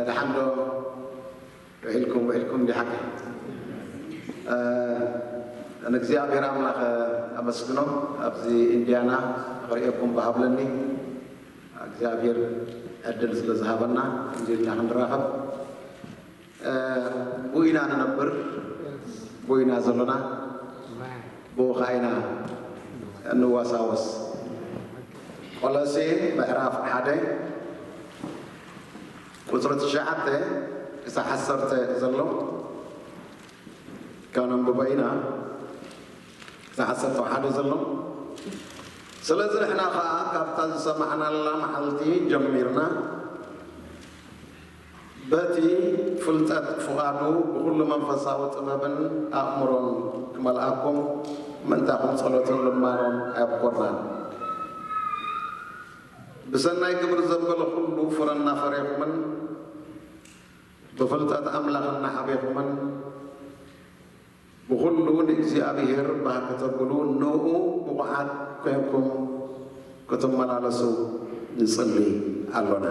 ደሓን ዶ ውዒልኩም? ውዒልኩም እንዲ ሓቂ ንእግዚኣብሔር ኣምላኽ ኣመስግኖ። ኣብዚ ኢንዲያና ክርእየኩም ብሃብለኒ እግዚኣብሔር ዕድል ስለ ዝሃበና እንዲልና ክንራኸብ። ብኡ ኢና ንነብር፣ ብኡ ኢና ዘሎና፣ ብኡ ኸዓ ኢና እንዋሳወስ። ቆሎሴ ምዕራፍ ሓደ ቁፅሪ ትሽዓተ ክሳብ ዓሰርተ ዘሎ ከነንብቦ ኢና። ክሳብ ዓሰርተ ሓደ ዘሎ። ስለዚ ንሕና ኸዓ ካብታ ዝሰማዕናላ መዓልቲ ጀሚርና በቲ ፍልጠት ፍቓዱ ብኹሉ መንፈሳዊ ጥበብን ኣእምሮን ክመልኣኩም ምእንታኹም ጸሎትን ልማኖን ኣየብኮርናን። ብሰናይ ግብሪ ዘበለ ኩሉ ፍረ እናፈሬኹምን ብፍልጠት ኣምላኽ እናዓቤኹምን ብኹሉ ንእግዚኣብሔር ባህ ከተብሉ ንኡ ብቑዓት ኮንኩም ክትመላለሱ ንጽሊ ኣሎና።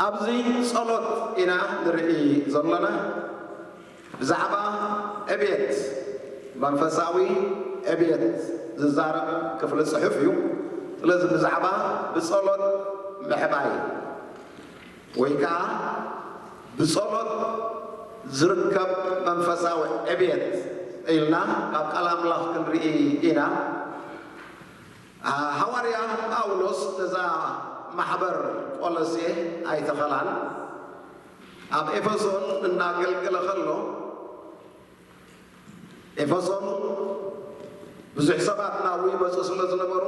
ኣብዚ ጸሎት ኢና ንርኢ ዘሎና። ብዛዕባ ዕብየት፣ መንፈሳዊ ዕብየት ዝዛረብ ክፍሊ ጽሑፍ እዩ። ስለዚ ብዛዕባ ብጸሎት ምዕባይ ወይ ከዓ ብጸሎት ዝርከብ መንፈሳዊ ዕብየት ኢልና ካብ ቃል ኣምላኽ ክንርኢ ኢና። ሃዋርያ ጳውሎስ ነዛ ማሕበር ቆሎሴ ኣይተኸላን። ኣብ ኤፌሶን እናገልገለ ከሎ ኤፌሶን ብዙሕ ሰባት ናብኡ ይመፁ ስለ ዝነበሩ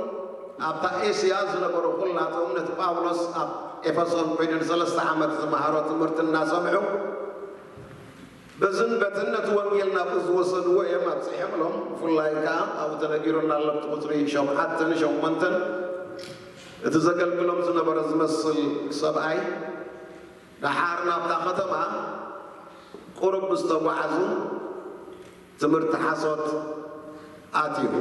ኣብታ ኤስያ ዝነበሩ ኩላቶም ነቲ ጳውሎስ ኣብ ኤፌሶን ኮይኑ ንሰለስተ ዓመት ዝመሃሮ ትምህርቲ እናሰምዑ በዝን በትን ነቲ ወንጌል ናብኡ ዝወሰድዎ እዮም ኣብፅሖምሎም። ብፍላይ ከዓ ኣብኡ ተነጊሩና ኣሎ ኣብቲ ቁፅሪ ሸውዓተን ሸሞንተን እቲ ዘገልግሎም ዝነበረ ዝመስል ሰብኣይ ደሓር ናብታ ከተማ ቁሩብ ምስ ተጓዓዙ ትምህርቲ ሓሶት ኣትዩ።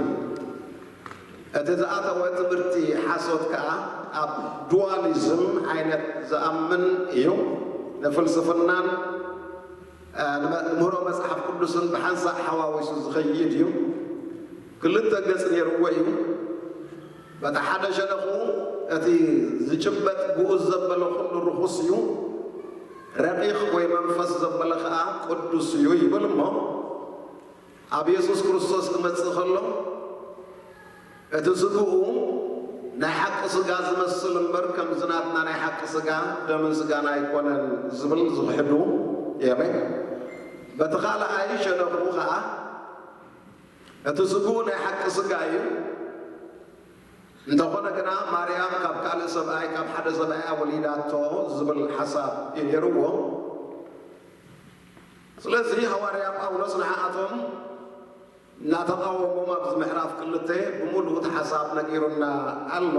እቲ ዝኣተወ ትምህርቲ ሓሶት ከኣ ኣብ ዱዋሊዝም ዓይነት ዝኣምን እዩ። ንፍልስፍናን ንምህሮ መጽሓፍ ቅዱስን ብሓንሳእ ሓዋዊሱ ዝኸይድ እዩ። ክልተ ገጽ ነይርዎ እዩ። በቲ ሓደ ሸነኹ እቲ ዝጭበጥ ግኡዝ ዘበለ ኩሉ ርኹስ እዩ፣ ረቂቕ ወይ መንፈስ ዘበለ ኸኣ ቅዱስ እዩ ይብል እሞ ኣብ የሱስ ክርስቶስ ክመጽእ ከሎ እቲ ስግኡ ናይ ሓቂ ስጋ ዝመስል እምበር ከምዚ ናትና ናይ ሓቂ ስጋ ደምን ስጋን ኣይኮነን ዝብል ዝኽሕዱ የመይ። በቲ ካልኣይ ሸነኹ ኸኣ እቲ ስግኡ ናይ ሓቂ ስጋ እዩ። እንተኾነ ግና ማርያም ካብ ካልእ ሰብኣይ ካብ ሓደ ሰብኣይ ኣወሊዳቶ ዝብል ሓሳብ እዩ ነይርዎ። ስለዚ ሃዋርያ ጳውሎስ ንዓኣቶም እናተቓወሞም ኣብዚ ምዕራፍ ክልተ ብምሉእ እቲ ሓሳብ ነጊሩና ኣሎ።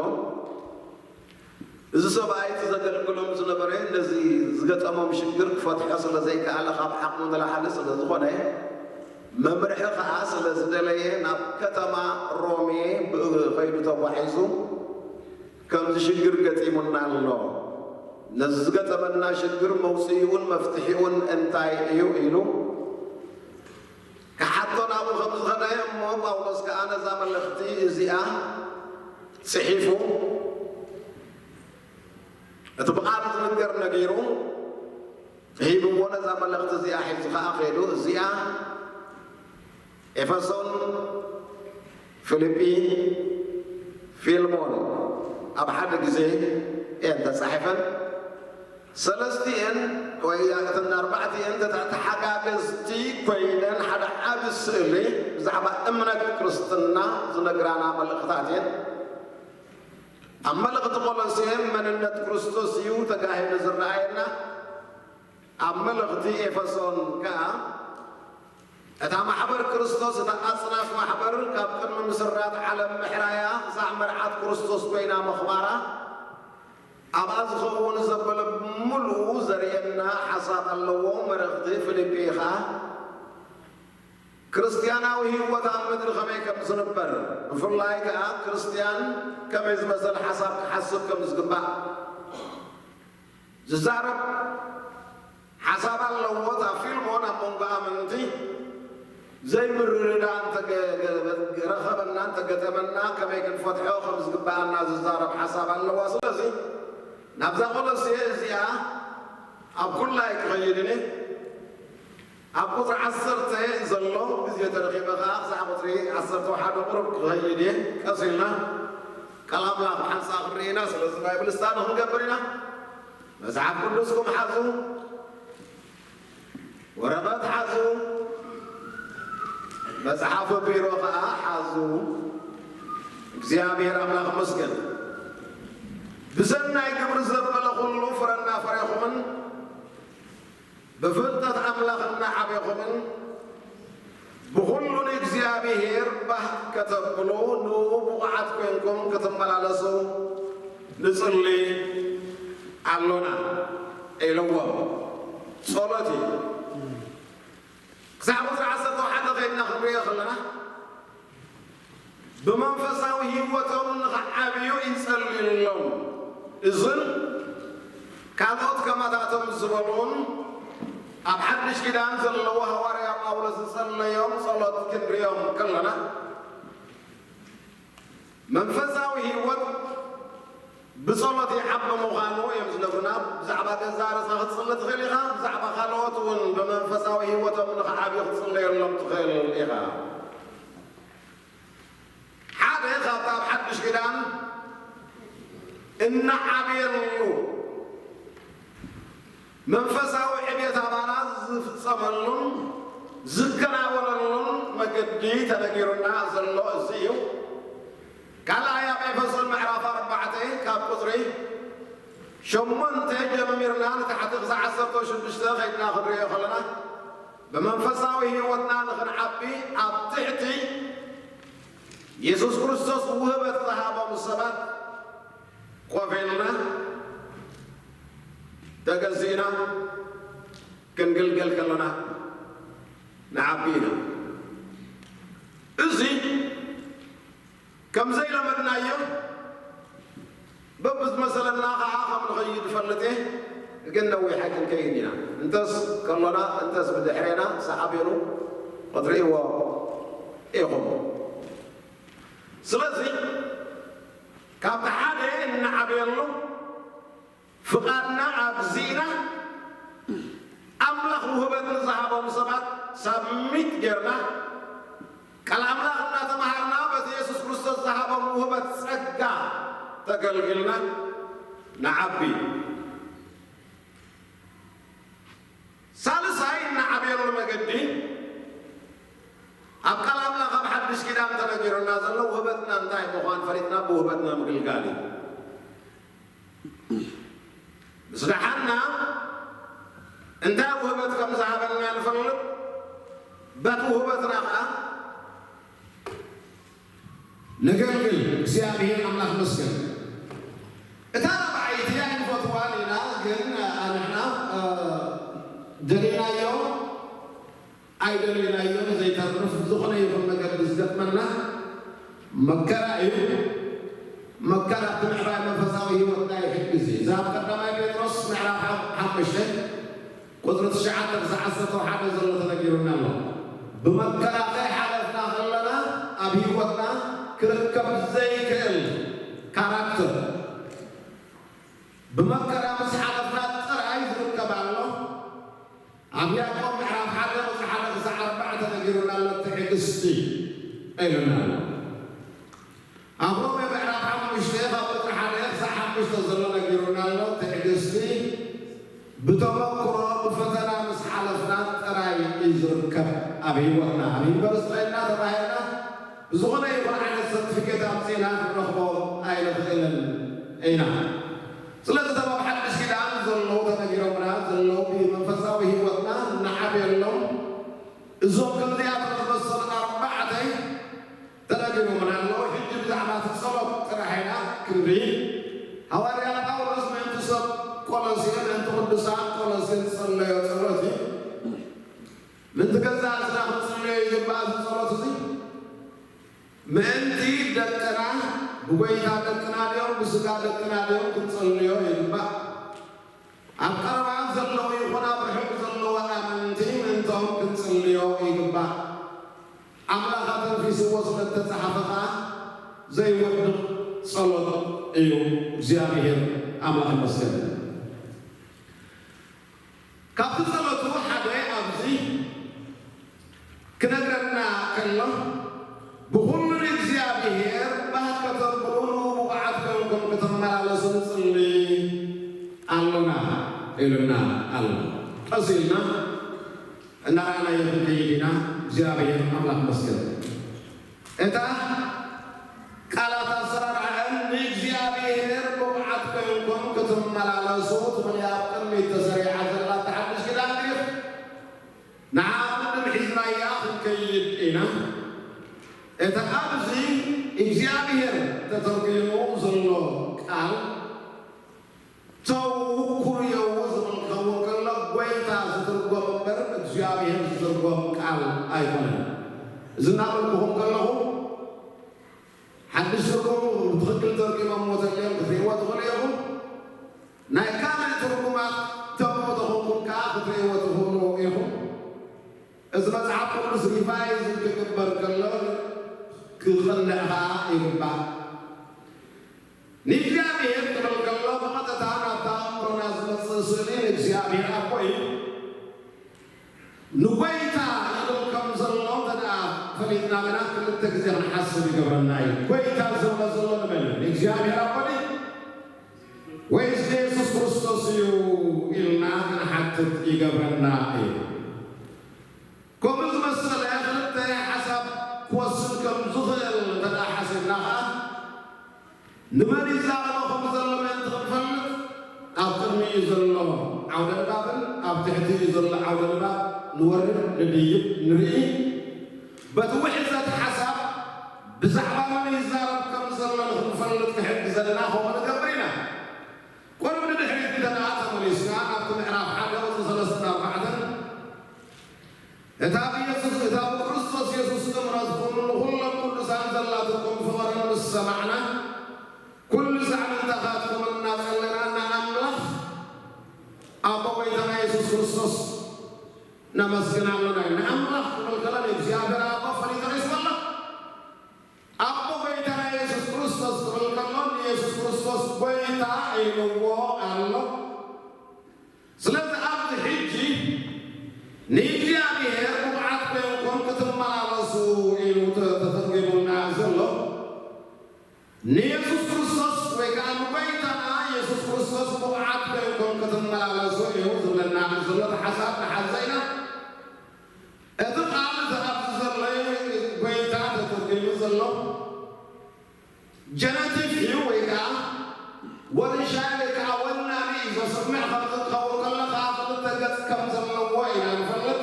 እዚ ሰብኣይ እቲ ዘገልግሎም ዝነበረ ነዚ ዝገጠሞም ሽግር ክፈትሖ ስለ ዘይከኣለ ካብ ዓቕሙ ንላዕሊ ስለ ዝኾነ መምርሒ ኸዓ ስለ ዝደለየ ናብ ከተማ ሮሜ ብእግሪ ኸይዱ ተጓዒዙ ከምዚ ሽግር ገጢሙና ኣሎ፣ ነዚ ዝገጠመና ሽግር መውፅኢኡን መፍትሒኡን እንታይ እዩ ኢሉ ክሓቶ ናብኡ ከም ዝኸደ እሞ ጳውሎስ ከኣ ነዛ መልእኽቲ እዚኣ ጽሒፉ እቲ ብቓል ዝንገር ነጊሩ ሂብዎ ነዛ መልእኽቲ እዚኣ ሒዙ ከኣ ከይዱ እዚኣ ኤፌሶን፣ ፊልጲ፣ ፊልሞን ኣብ ሓደ ግዜ እየን ተጻሒፈን። ሰለስቲኤን ወይ እተን ኣርባዕቲኤን ተሓጋገዝቲ ኮይነን ሓደ ዓቢ ስእሊ ብዛዕባ እምነት ክርስትና ዝነግራና መልእኽታት እየን። ኣብ መልእኽቲ ቆሎሴ መንነት ክርስቶስ እዩ ተጋሂዱ ዝረኣየና። ኣብ መልእኽቲ ኤፌሶን ከኣ እታ ማሕበር ክርስቶስ እታ ኣጽናፍ ማሕበር ካብ ቅድሚ ምስራት ዓለም ምሕራያ ክሳዕ መርዓት ክርስቶስ ኮይና ምኽባራ ኣብኣ ዝኸውን ዘበለ ብምሉኡ ዘርእየና ሓሳብ ኣለዎ። መረኽቲ ፊልጲ ኸኣ ክርስትያናዊ ህይወት ኣብ ምድሪ ከመይ ከም ዝንበር ብፍላይ ከኣ ክርስትያን ከመይ ዝመሰለ ሓሳብ ክሓስብ ከም ዝግባእ ዝዛረብ ሓሳብ ኣለዎ። እታ ፊልሞን ኣብ መንጎ ኣመንቲ ዘይምርድዳእ እንተገ-፣ ገ-፣ ረኸበና፣ እንተገጠመና ከመይ ክንፈትሖ ከም ዝግብኣና ዝዛረብ ሓሳብ ኣለዋ። ስለዚ ናብዛ ቆሎሴ እዚኣ ኣብ ኩላይ ክኸይድ እየ። ኣብ ቁጽሪ ዓሰርተ ዘሎ ግዜ ተረኺበ ኸዓ ክሳዕ ቁጽሪ ዓሰርተ ሓደ ቁሩብ ክኸይድ እየ። ቀስ ኢልና ቃል ኣምላኽ ብሓንሳእ ክንርኢ ኢና። ስለዚ ባይብል ስታዲ ክንገብር ኢና። መጽሓፍ ቅዱስኩም ሓዙ፣ ወረቐት ሓዙ፣ መጽሓፍ ቢሮ ኸዓ ሓዙ። እግዚኣብሔር ኣምላኽ ይመስገን። ብሰናይ ግብሪ ዘበለ ኩሉ ፍረ እናፈሬኹምን ብፍልጠት ኣምላኽ እናዓቤኹምን ብኹሉ ንእግዚኣብሔር ባህ ከተብሉ ንኡ ብቑዓት ኮይንኩም ክትመላለሱ ንጽሊ ኣሎና ኢልዎም። ጸሎት እዩ። ክሳዕ ቁጽሪ ዓሰርተ ሓደ ኸይድና ክንሪኦ ከለና ብመንፈሳዊ ህይወቶም ንኽዓብዩ ይጸልዩሎም። እዝን ካልኦት ከማታቶም ዝበሉን ኣብ ሓድሽ ኪዳን ዘለዉ ሃዋርያ ጳውሎስ ዝጸለዮም ጸሎት ክንሪኦም ከለና መንፈሳዊ ህይወት ብጸሎት ይዓቢ ምዃኑ እዮም ዝነግሩና። ብዛዕባ ገዛ ርእስኻ ክትጽሊ ትኽእል ኢኻ። ብዛዕባ ካልኦት እውን ብመንፈሳዊ ህይወቶም ንኽዓብዩ ክትጽለየሎም ትኽእል ኢኻ። ሓደ ካብቲ ኣብ ሓድሽ ኪዳን እናዓብየሉ መንፈሳዊ ዕብየት ኣባላት ዝፍጸመሉን ዝከናወነሉን መገዲ ተነጊሩና ዘሎ እዚ እዩ። ካልኣይ ኣብ ኤፌሶን ምዕራፍ ኣርባዕተ ካብ ቁጽሪ ሸሞንተ ጀሚርና ንታሕቲ ክሳዕ ዓሰርተ ሽዱሽተ ኸይድና ክንሪኦ ከለና ብመንፈሳዊ ህይወትና ንኽንዓቢ ኣብ ትሕቲ የሱስ ክርስቶስ ውህበት ዝሃቦም ሰባት ኮፍ ኢልና ተገዚእና ክንግልገል ከለና ንዓቢ ኢና። እዚ ከም ዘይለመድናዮ በብዝመሰለና ኸዓ ከም ንኸይድ እፈልጥ እየ። ግን ነዊሕ ኣይክንከይድ ኢና። እንተስ ከሎና እንተስ ብድሕሬና ሰዓቤኑ ክትርእይዎ ኢኹም። ስለዚ ካብቲ ሓደ እንዓብየሉ ፍቓድና ኣግዚእና ኣምላኽ ውህበት ንዝሃቦም ሰባት ሳብሚት ጌርና ቃል ኣምላኽ እናተምሃርና በቲ የሱስ ክርስቶስ ዝሃቦም ውህበት ጸጋ ተገልጊልና ንዓቢ። ሳልሳይ እንዓብየሉ መገዲ ኣብ ቃል ኣምላኽ ኣብ ሓድሽ ኪዳን ተነጊሩና ዘሎ ውህበትና እንታይ ምዃን ፈሊጥና ብውህበትና ምግልጋል እዩ። ምስ ደሓንና እንታይ ውህበት ከም ዝሃበና ንፈልጥ፣ በቲ ውህበትና ኸዓ ነገልግል። እግዚኣብሔር ኣምላኽ መስገን። እታ ራብዓይቲ ኣይንፈትዋን ኢና፣ ግን ኣንሕና ደሊናዮ ኣይደለናዮን ዘይተርፍ ዝኾነ ይኹን መገዲ ዝገጥመና መከራ እዩ። መከራ እቲ ምዕባይ መንፈሳዊ ህይወትና ይሕግዝ እዩ። እዚ ኣብ ቀዳማይ ጴጥሮስ ምዕራፍ ሓ-፣ ሓሙሽተ ቁጽሪ ትሽዓተ ክሳዕ ዓሰርተ ሓደ ዘሎ ተነጊሩና ኣሎ። ብመከራ ከይሓለፍና ከለና ኣብ ህይወትና ክርከብ ዘይክእል ካራክተር ብመከራ ምስ ሓለፍና ጥራይ ዝርከብ ኣሎ። ኣብ ያዕቆብ ምዕራፍ ሓደ ቁጽሪ ሓደ ክሳዕ ኣርባዕተ ነጊሩና ኣሎ፣ ትዕግስቲ ኢሉና ኣሎ። ኣብ ሮሜ ምዕራፍ ሓሙሽተ ካብ ቁጽሪ ሓደ ክሳዕ ሓሙሽተ ዘሎ ነጊሩና ኣሎ፣ ትዕግስቲ ብተመክሮ ብፈተና ምስ ሓለፍና ጥራይ እዩ ዝርከብ። ኣብ ህይወትና ኣብ ዩኒቨርሲቲ ኮይንና ተማሂርና ብዝኾነ ይኹን ዓይነት ሰርቲፊኬት ኣምጺእና ክንረኽቦ ኣይንኽእልን ኢና። ስለዚ እቶም ኣብ ሓድሽ ኪዳን ዘለዉ ተነጊሮምና ዘለዉ ብመንፈሳዊ ህይወትና ንዓብየሎም እዞም ከምዚኣቶም ዝመሰሉ ኣርባዕተ ተነጊሮምና ኣለዉ። ሕጂ ብዛዕባ እቲ ጸሎት ጥራሕ ኢና ክንርኢ። ሃዋርያ ጳውሎስ ምእንቲ ሰብ ቆሎሴ፣ ምእንቲ ቅዱሳን ቆሎሴ ዝጸለዮ ጸሎት እዩ። ምእንቲ ገዛእ ርእስና ክንጽልዮ ይግባእ እዚ ጸሎት እዚ። ምእንቲ ደቅና፣ ብጎይታ ደቅና ድዮም ብስጋ ደቅና ድዮም ክንጸልዮ ይግባእ። ዝተጻሕፈ ኸኣ ዘይወድቕ ጸሎት እዩ። እግዚኣብሔር ኣምላኽ ይመስገን። ካብቲ ጸሎቱ ሓደ ኣብዚ ክነግረና ከሎ፣ ብኹሉ ንእግዚኣብሔር ባህ ከተብሉ ንብቑዓት ኮንኩም ክትመላለሱ ንጽሊ ኣሎና ኢሉና ኣሎ። ቀስ ኢልና እናረኣናዮ ክንከይድ ኢና። እግዚኣብሔር ኣምላኽ ይመስገን። እታ ቃላት ኣሰራርዓአን ንእግዚኣብሔር ብቑዓት ኮይንኩም ክትመላለሱ ትብል እያ። ኣብ ቅድሚት ተሰሪዓ ዘላ እታ ሓድሽ ኪዳን ግሪኽ ንዓ ቅድም ሒዝናያ ክንከይድ ኢና። እቲ ኣብዚ እግዚኣብሔር ተተርጒሙ ዘሎ ቃል ተው ኩርየው ዝብል ክኸውን ከሎ፣ ጐይታ ዝትርጎም እምበር እግዚኣብሔር ዝትርጎም ቃል ኣይኮነን። እዚ እናበልኩኹም ከለኹ፣ ሓድሽ ትርጉሙ ብትኽክል ተርጒሞምዎ ተልዮም ክትርእይዎ ትኽእሉ ኢኹም። ናይ ካልእ ትርጉማት ተምኡ ተኾንኩም ከኣ ክትርእይዎ ትኽእሉ ኢኹም። እዚ መጽሓፍ ቅዱስ ሪቫይዝ ክግበር ከሎ ክቕንዕ ከኣ ይግባእ። ንእግዚኣብሔር ክብል ከሎ ብቐጥታ ናብታ ኣእምሮና ዝመጽእ ስእሊ ንእግዚኣብሔር ኣቦ እዩ። ንጐይታ ይብል ከም ዘሎ እንተ ደኣ ፈሊጥና ግና ክልተ ግዜ ክንሓስብ ይገብረና እዩ። ጐይታ ዝብሎ ዘሎ ንመን እዩ? ንእግዚኣብሔር ኣቦ ድዩ? ወይስ ንየሱስ ክርስቶስ እዩ ኢልና ክንሓትት ይገብረና እዩ። ከምኡ ዝመሰለ ክልተ ሓሳብ ክወስን ከም ዝኽእል እንተ ደኣ ሓሲብና ኸኣ፣ ንመን ይዛረቦ ከም ዘሎ ምእንቲ ክንፈልጥ፣ ኣብ ቅድሚኡ ዘሎ ዓውደ ንባብን ኣብ ትሕቲኡ ዘሎ ዓውደ ንባብ ንወርድ፣ ንድይብ፣ ንርኢ። በቲ ውሕዘት ሓሳብ ብዛዕባ መን ይዛረብ ከም ዘሎ ንኽንፈልጥ ክሕግዘና ከምኡ ንገብር ኢና። ቁሩብ ንድሕሪት እንተ ደኣ ተመሊስና፣ ኣብቲ ምዕራፍ ሓደ ቁጽሪ ሰለስተን ኣርባዕተን፣ እታ ብየሱስ፣ እታ ብክርስቶስ የሱስ እምነትኩም ንኹሎም ቅዱሳን ዘላትኩም ፍቕርን ምስ ሰማዕና፣ ኩሉ ሳዕምንታኻትኩም እናጸለና ንኣምላኽ ኣቦ ጐይታና የሱስ ክርስቶስ ነመስግን ኣሎና። ንኣምላኽ ክብል ከሎ ንእግዚኣብሔር ኣቦ ፈሊጠ ርእስዎ ኣሎ። ኣቦ ጐይታና የሱስ ክርስቶስ ክብል ከሎ ንየሱስ ክርስቶስ ጐይታ ኢልዎ ኣሎ። ስለዚ ኣብዚ ሕጂ ንእግዚኣብሔር ብቑዓት ኮይንኩም ክትመላለሱ ኢሉ ተ-፣ ተተርጒሙልና ዘሎ ንየሱስ ክርስቶስ ወይ ከኣ ንጐይታና የሱስ ክርስቶስ ብቑዓት ኮይንኩም ክትመላለሱ እዩ ዝብለና ዘሎ። እቲ ሓሳብ ንሓዘ ኢና። እቲ ቃል እቲ ኣብዚ ዘሎ ጐይታ ተተርጒሙ ዘሎ ጀነቲቭ እዩ ወይ ከኣ ወርሻይ ወይ ከኣ ወናኒ እዩ ዘስምዕ ከም ዝኸውን ከሎ ከኣ ክልተ ገጽ ከም ዘለዎ ኢና ንፈልጥ።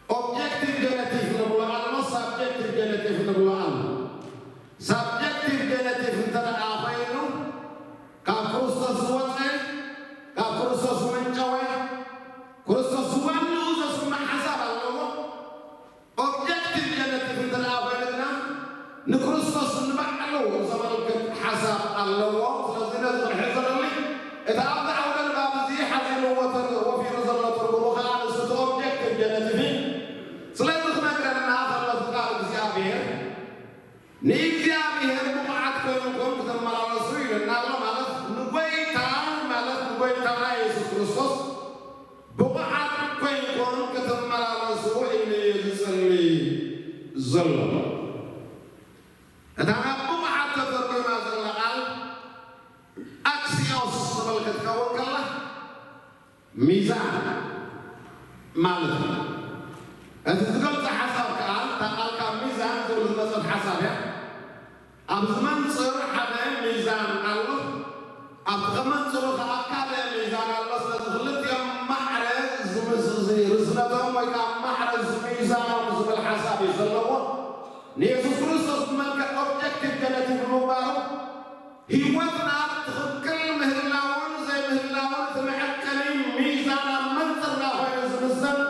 ኦብጀክቲቭ ጀነቲቭ ንብሎ ኣሎ፣ ሳብጀክቲቭ ጀነቲቭ ንብሎ ኣሎ። ሳብጀክቲቭ ጀነቲቭ እንተ ደኣ ኮይኑ ካብ ክርስቶስ ዝወጸ፣ ካብ ክርስቶስ ዝመንጨወ፣ ክርስቶስ ዝዋንኡ ዘስምዕ ሓሳብ ኣለዎ። ኦብጀክቲቭ ጀነቲቭ እንተ ደኣ ኮይኑ ግና ንክርስቶስ ንባዕሉ ዘመልክት ሓሳብ ኣለዎ። ስለዚ ነዚ ክንሕዞ ነድሊ። እቲ ኣብዚ ዓውደ ንባብ እዚ ሓዚንዎ ተር-፣ ወፊሩ ዘሎ ትርጉሙ ከኣ ንሱ እቲ ኦብጀክቲቭ ጀነቲቭ እዩ። ስለዚ ክነግረና ከሎ እቲ ቃል እግዚኣብሔር ንእግዚኣብሔር ብቑዓት ኮይንኩም ክትመላለሱ ኢሉና ኣሎ። ማለት ንጐይታ፣ ማለት ንጐይታና የሱስ ክርስቶስ ብቑዓት ኮይንኩም ክትመላለሱ ኢሉ እዩ ዝጽሊ ዘሎ። እታ ናብ ብቑዓት ተተርጒማ ዘላ ቃል ኣክሲዮስ ትብል ክትከውን ከላ፣ ሚዛን ማለት እዩ። እቲ ዝገልጾ ሓሳብ ከኣ፣ እታ ቃል ካብ ሚዛን ዝብል ዝመጸት ሓሳብ እያ። ኣብዚ መንጽር ሓደ ሚዛን ኣሎ። ኣብቲ ከመንጽሩ ከኣ ካልእ ሚዛን ኣሎ። ስለዚ ክልቲኦም ማዕረ ዝምዝ-፣ እዚ ርዝነቶም ወይ ከኣ ማዕረ ዝምዛኖም ዝብል ሓሳብ እዩ ዘለዎ። ንየሱስ ክርስቶስ ብመልክዕ ኦብጀክቲቭ ጀነቲቭ ብምግባሩ፣ ህይወትና ትኽክል ምህላውን ዘይምህላውን እቲ መዐቀኒ ሚዛን ኣብ መንጽርና ኮይኑ ዝምዘን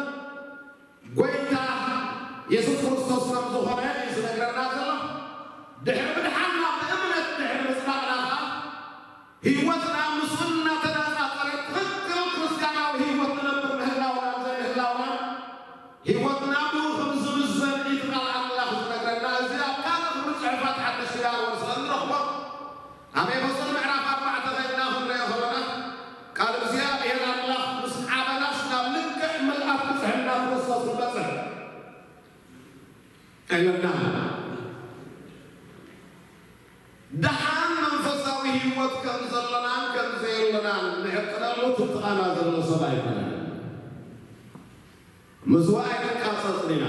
ጐይታ የሱስ ክርስቶስ ከም ዝኾነ እዩ ዝነግረና ዘሎ። ድሕሪ ምድሓንና ብእምነት ድሕሪ ምጽዳቕና ኸኣ፣ ህይወትና ምስኡ እናተነጻጸረ ትኽክል ክርስትያናዊ ህይወት ንነብር ምህላውናን ዘይምህላውናን፣ ህይወትና ብኡ ከም ዝምዘን እዩ እቲ ቃል ኣምላኽ ዝነግረና። እዚ ኣብ ቅለሉ ትጥቓና ዘሎ ሰብ ኣይኮነን። ምስኡ ኣይንቃጸጽን ኢና።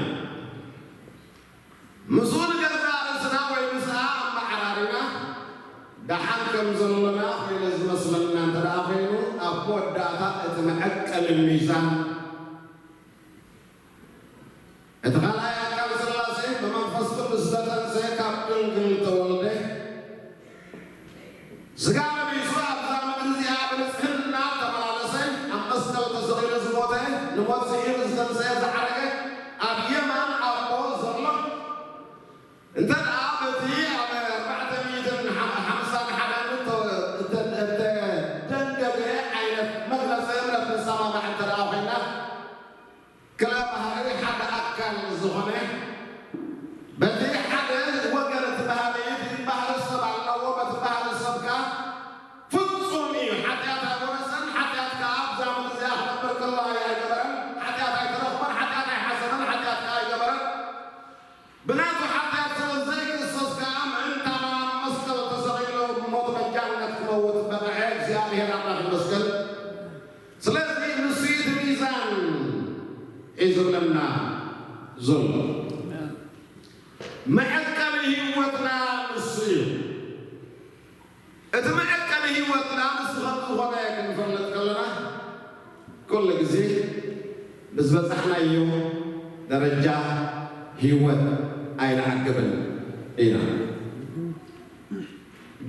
ምስኡ ንገዛእ ርእስና ወይ ምስኣ ኣመዓራሪና ደሓን ከም ዘሎና ኮይኑ ዝመስለና እንተ ደኣ ኮይኑ፣ ኣብ መወዳእታ እቲ መዐቀኒ ሚዛን እቲ ካልኣይ ኣካል ሥላሴ ብመንፈስ ቅዱስ ዝተጠንሰ ካብ ድንግል ተወልደ። ሥጋ ለቢሱ ኣብዛ ምድሪ እዚኣ ብንጽህና ተመላለሰ፣ ኣብ መስቀል ተሰቒሉ ዝሞተ፣ ንሞት ስዒሩ ዝተንሰአ፣ ዝዓረገ፣ ኣብ የማን ኣቦ ዘሎ። እንተ ደኣ በቲ ኣብ ኣርባዕተ ሚእትን ሓምሳን ሓደን እተ-፣ እተ-፣ እተደንገገ ዓይነት መግለጺ እምነት ንሰማማዕ እንተ ደኣ ኮይና፣ ክለ ባህሪ ሓደ ኣካል ዝኾነ፣ በቲ ሓደ ወገን እቲ ባህሪ፣ እቲ ባህሪ ሰብ ኣለዎ፣ በቲ ባህሪ ሰብ ከኣ ፍጹም እዩ። ሓጢኣት ኣይወረሰን፣ ሓጢኣት ከኣ ኣብዛ ምድሪ እዚኣ ክነብር ከሎ ኣይገበረን፣ ሓጢኣት ኣይተረኽቦን፣ ሓጢኣት ኣይሓሰበን፣ ሓጢኣት ከኣ ኣይገበረን። ብናቱ ሓጢኣት ስለ ዘይክሰስ ከኣ ምእንታና ኣብ መስቀል ተሰቒሉ ብሞት በጃነት ክመውት በቕዐ። እግዚኣብሔር ኣምላኽ ይመስገን። ስለዚ ንሱ እዩ እቲ ሚዛን ሒዙለና ዘሎ። መዐቀኒ ህይወትና ንሱ እዩ። እቲ መዐቀኒ ህይወትና ንሱ ከም ዝኾነ ክንፈልጥ ከለና፣ ኩሉ ግዜ ብዝበጻሕናዮ ደረጃ ህይወት ኣይንዓግብን ኢና።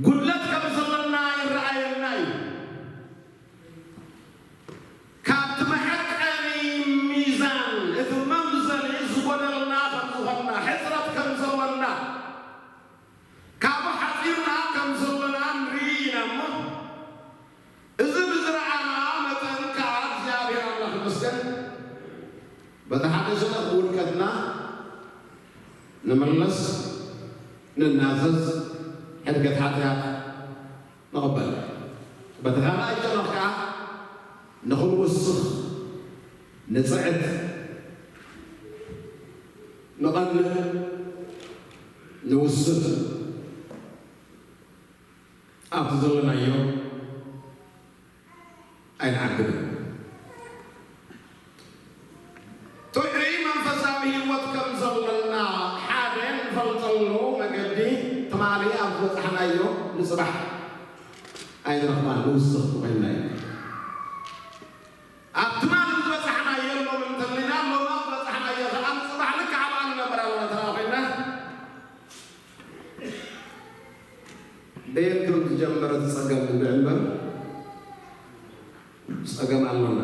ጉድለት ከም ዘለና ይረኣየና እዩ። ካብቲ መዐቀኒ ሚዛን፣ እቲ መምዘኒ ዝጎደልና ከም ዝኾንና፣ ሕጽረት ከም ዘለና፣ ካብኡ ሓጺርና ከም ዘለና ንርኢ ኢና እሞ፣ እዚ ብዝረኣና መጠን ከኣ እግዚኣብሔር ኣምላኽ ይመስገን፣ በቲ ሓደ ሸነኽ ውድቀትና ንምለስ፣ ንናዘዝ፣ ሕድገት ሓጢኣት ንቕበል። በቲ ካልኣይ ሸነኽ ከኣ ንኽንውስኽ፣ ንጽዕት፣ ንቐንእ፣ ንውስን። ኣብቲ ዘለናዮ ኣይንዓግብን። ጥዑይ መንፈሳዊ ህይወት ከም ዘለና ሓደ እንፈልጠሉ መገዲ ትማሊ ኣብ ዝበጻሕናዮ ንጽባሕ ኣይንረኽባን፣ ንውስኽ ኮይንና ኢና። ኣብ ትማሊ ዝበጻሕናዮ ሎም እንተሊና፣ ሎም ኣብ ዝበጻሕናዮ ከኣ ንጽባሕ ልክዕ ኣብኣ ንነብር ኣለና ተረኻ ኮይንና። በየን ከም ዝጀመረ እቲ ጸገም ንርኢ እምበር፣ ጸገም ኣሎና።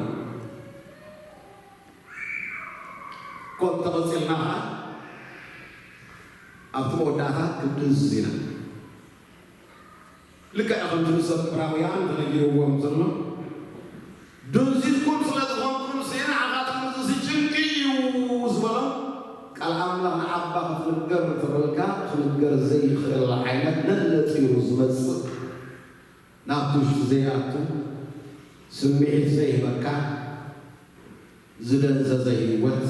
ከምኡ ተቐጺልና ኸኣ ኣብቲ መወዳእታ ክንድንዝዝ ኢና። ልክዕ ከምቲ ንሰብ ዕብራውያን ተነጊርዎም ዘሎ፣ ድንዚዝኩም ስለ ዝኾንኩም ሲ ንዓኻትኩም እዚ ሲ ጭንቂ እዩ ዝበሎም፣ ቃል ኣምላኽ ንዓባ ክትንገር እንተበልካ ክንገር ዘይኽእል ዓይነት ነነጺሩ ዝመጽእ፣ ናብቲ ውሽጢ ዘይኣቱ፣ ስምዒት ዘይህበካ፣ ዝደንዘዘ ህይወት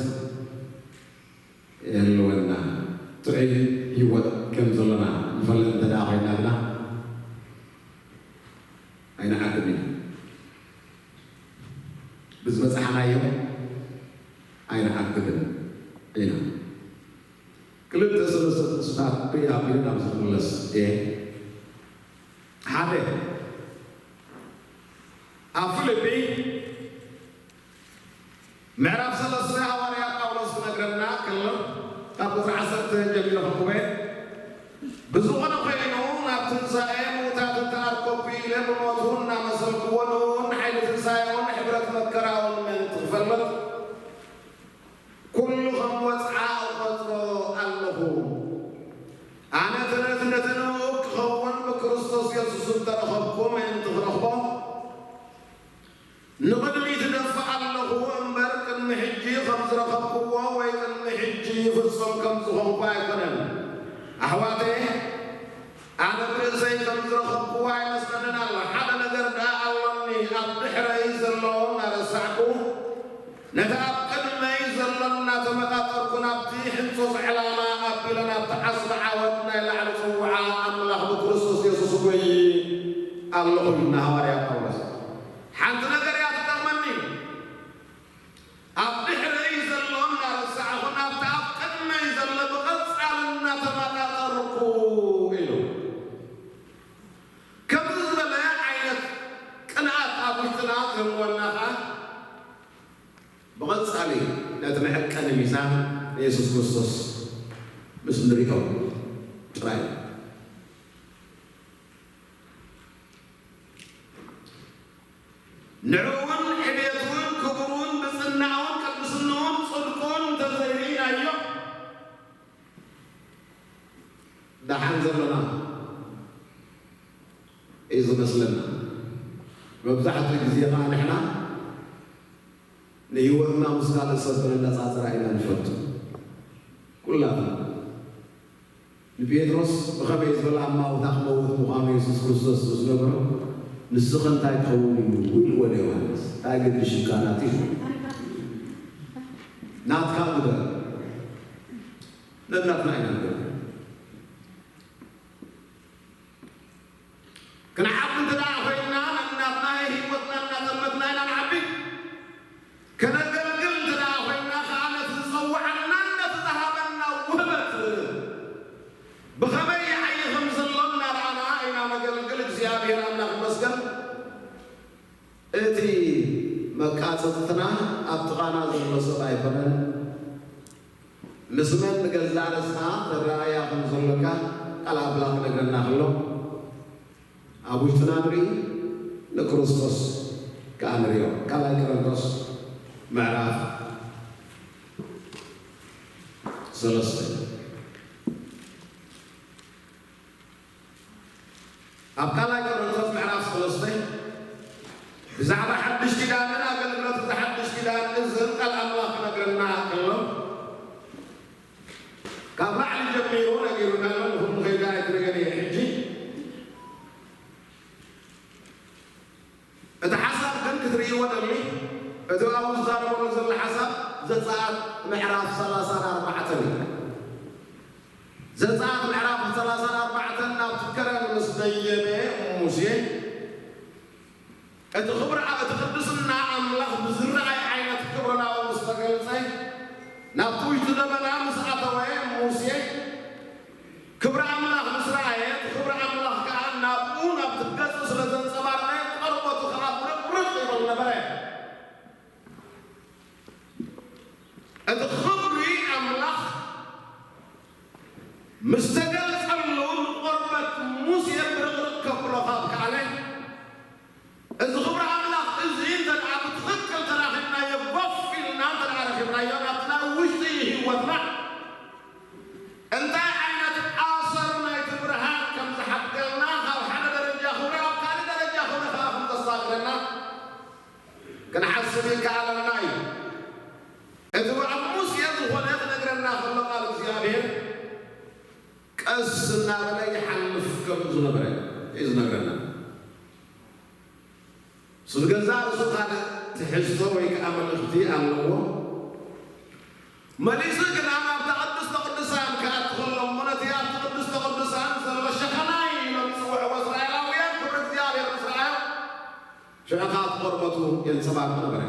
የህልወና። ጥዑይ ህይወት ከም ዘለና ንፈልጥ እንተ ደኣ ኮይንና ግና ኣይንዓግብን ኢና። ብዝበጻሕናዮ ኣይንዓግብን ኢና። ክልተ ሰለስተ ጥቕስታት ብይ ኣቢለ ናብዚ ክምለስ እየ። ሓደ፣ ኣብ ፊልጲ ምዕራፍ ሰለስተ ሃዋርያ ጳውሎስ ክነግረና ከሎ፣ ካብ ቁጽሪ ዓሰርተ ጀሚረ ከንብቦ እየ። ብዝኾነ ኮይኑ፣ ናብ ትንሳኤ ምዉታት እተኣርከብኩ ኢለ ብሞቱ እናመሰልክዎ፣ ንእኡን ንሓይሊ ትንሳኤኡን ሕብረት መከራኡን ምእንቲ ክፈልጥ፣ ኩሉ ከም ወጽዓ እቖጽሮ ኣለኹ። ኣነ ተረፍ ነቲ ንእኡ ክኸውን ብክርስቶስ የሱስ እተረኸብኩ ምእንቲ ክረኽቦ፣ ንቕድሚት እደፍእ ኣለኹ እምበር፣ ቅድሚ ሕጂ ከም ዝረኸብክዎ ወይ ቅድሚ ሕጂ ፍጹም ከም ዝኾንኩ ኣይኮነን። ኣሕዋተየ፣ ኣነ ብርእሰይ ከም ዝረኸብክዎ ኣይመስለንን ኣሎ። ሓደ ነገር ደኣ ኣሎኒ፣ ኣብ ድሕረይ ዘሎ እናረሳዕኩ፣ ነቲ ኣብ ቅድመይ ዘሎ እናተመጣጠርኩ፣ ናብቲ ሕንጹጽ ዕላማ ኣቢለ፣ ናብቲ ዓስቢ ዓወት ናይ ላዕሊ ጽውዓ ኣምላኽ ብክርስቶስ የሱስ እጎዪ ኣለኹ፣ ኢልና ሃዋርያ ጳውሎስ። ዝህልወና ኸኣ ብቐጻሊ ነቲ መዐቀኒ ሚዛን ንየሱስ ክርስቶስ ምስ ንሪኦ ጥራይ። ንዕኡን ዕቤቱን ክብሩን ብጽናኡን ቅድስንኡን ጽድቁን እንተዘይርኢናዮ፣ ደሓን ዘለና እዩ ዝመስለና። መብዛሕትኡ ግዜ ኸዓ ንሕና ንህይወትና ምስ ካልእ ሰብ ክነነጻጽራ ኢና ንፈቱ። ኩላትና ንጴጥሮስ ብኸመይ ዝበለ ኣማውታ ክመውት ምዃኑ የሱስ ክርስቶስ ምስ ነገሮ፣ "ንስኺ እንታይ ክኸውን እዩ?" ኢልዎ ንዮሃንስ። "እንታይ ገድሽካ ናትይ? ናትካ ግበር። ነናትና ኢና ንገብር." ክንዓቢ እንተ ደኣ ኮይንና፣ ነናትና ህይወትና እናጠመትና ኢና ንዓቢ። ከነገልግል እንተ ደኣ ኮይንና ከኣ፣ ነቲ ዝጸውዓናን ነቲ ዝሃበና ውህበት ብኸመይ ይዓዪ ከም ዘሎ እናረኣና ኢና ነገልግል። እግዚኣብሔር ኣምላኽ ይመስገን። እቲ መቃጸጽትና ኣብ ጥቓና ዘሎ ሰብ ኣይኮነን። ምስ መን ንገዛእ ርእስኻ ትረኣያ ከም ዘሎካ ቃል ኣምላኽ ክነግረና ከሎ፣ ኣብ ውሽጥና ንርኢ፣ ንክርስቶስ ከኣ ንርእዮ። ካልኣይ ቆሮንቶስ ምዕራፍ ሰለስተ። ኣብ ካልኣይ ቆሮንቶስ ምዕራፍ ሰለስተ ብዛዕባ ሓድሽ ኪዳንን ኣገልግሎት እዚ ሓድሽ ኪዳን እዝን ቃል ኣምላኽ ክነግረና ከሎ፣ ካብ ላዕሊ ጀሚሩ ነጊሩና ኣሎ። ንኹሉ ከይዳ ኣይትርእዮን እየ ሕጂ። እቲ ሓሳብ ግን ክትርእይዎ ደሊ፣ እቲ ኣብኡ ዝዛረበሉ ዘሎ ሓሳብ ዘጸኣት ምዕራፍ ሰላሳን ኣርባዕተን እዩ። ዘጸኣት ምዕራፍ ሰላሳን ኣርባዕተን ናብቲ ከረን ምስ ደየበ ሙሴ፣ እቲ ክብሪ፣ እቲ ቅድስና ኣምላኽ ብዝረኣይ ዓይነት ክብሪ ናብኡ ምስ ተገልጸ፣ ናብቲ ውሽጢ ደበና ምስ ኣተወ ሙሴ፣ ክብሪ ኣምላኽ ምስ ረኣየ፣ እቲ ክብሪ ኣምላኽ ከኣ ናብኡ፣ ናብቲ ገጹ ስለ ዘንጸባረቐ፣ ቆርበቱ ከኣ ብርቕርቕ ይብል ነበረ። እቲ ክብሪ ኣምላኽ ምስ ተገልጸሉ፣ ንቆርበት ሙሴ ብርቕርቕ ከብሎ ካብ ከኣለ፣ እዚ ክብሪ ኣምላኽ እዚ እንተ ደኣ ብትኽክል ተራኺብናዮ፣ ጎፍ ኢልና እንተ ደኣ ረኺብናዮ፣ ናብቲ ናይ ውሽጢ ህይወትና እንታይ ዓይነት ኣሰር ናይቲ ብርሃን ከም ዝሓድገልና፣ ካብ ሓደ ደረጃ ክብሪ ኣብ ካልእ ደረጃ ክብሪ ከኣ ከም ዘሳግረና ክንሓስብ ይከኣለና እዩ። እቲ ኣብ ሙሴ ዝኾነ ክነግረና ከሎ ቃል እግዚኣብሔር ቀስ እናበለ ይሓልፍ ከም ዝነበረ እዩ ዝነግረና። እሱ ዝገዛእ ርእሱ ካልእ ትሕዝቶ ወይ ከዓ መልእኽቲ ኣለዎ። መሊሱ ግና ናብታ ቅድስተ ቅዱሳን ክኣቱ ከሎ እሞ ነቲ ኣብቲ ቅድስተ ቅዱሳን ዘሎ ሸኸናይ ኢሎም ዝፅውዕዎ እስራኤላውያን ክብሪ እግዚኣብሔር ምስ ረኣዮ ሽዑ ከዓ እቲ ቆርበቱ የንፀባርቕ ነበረ።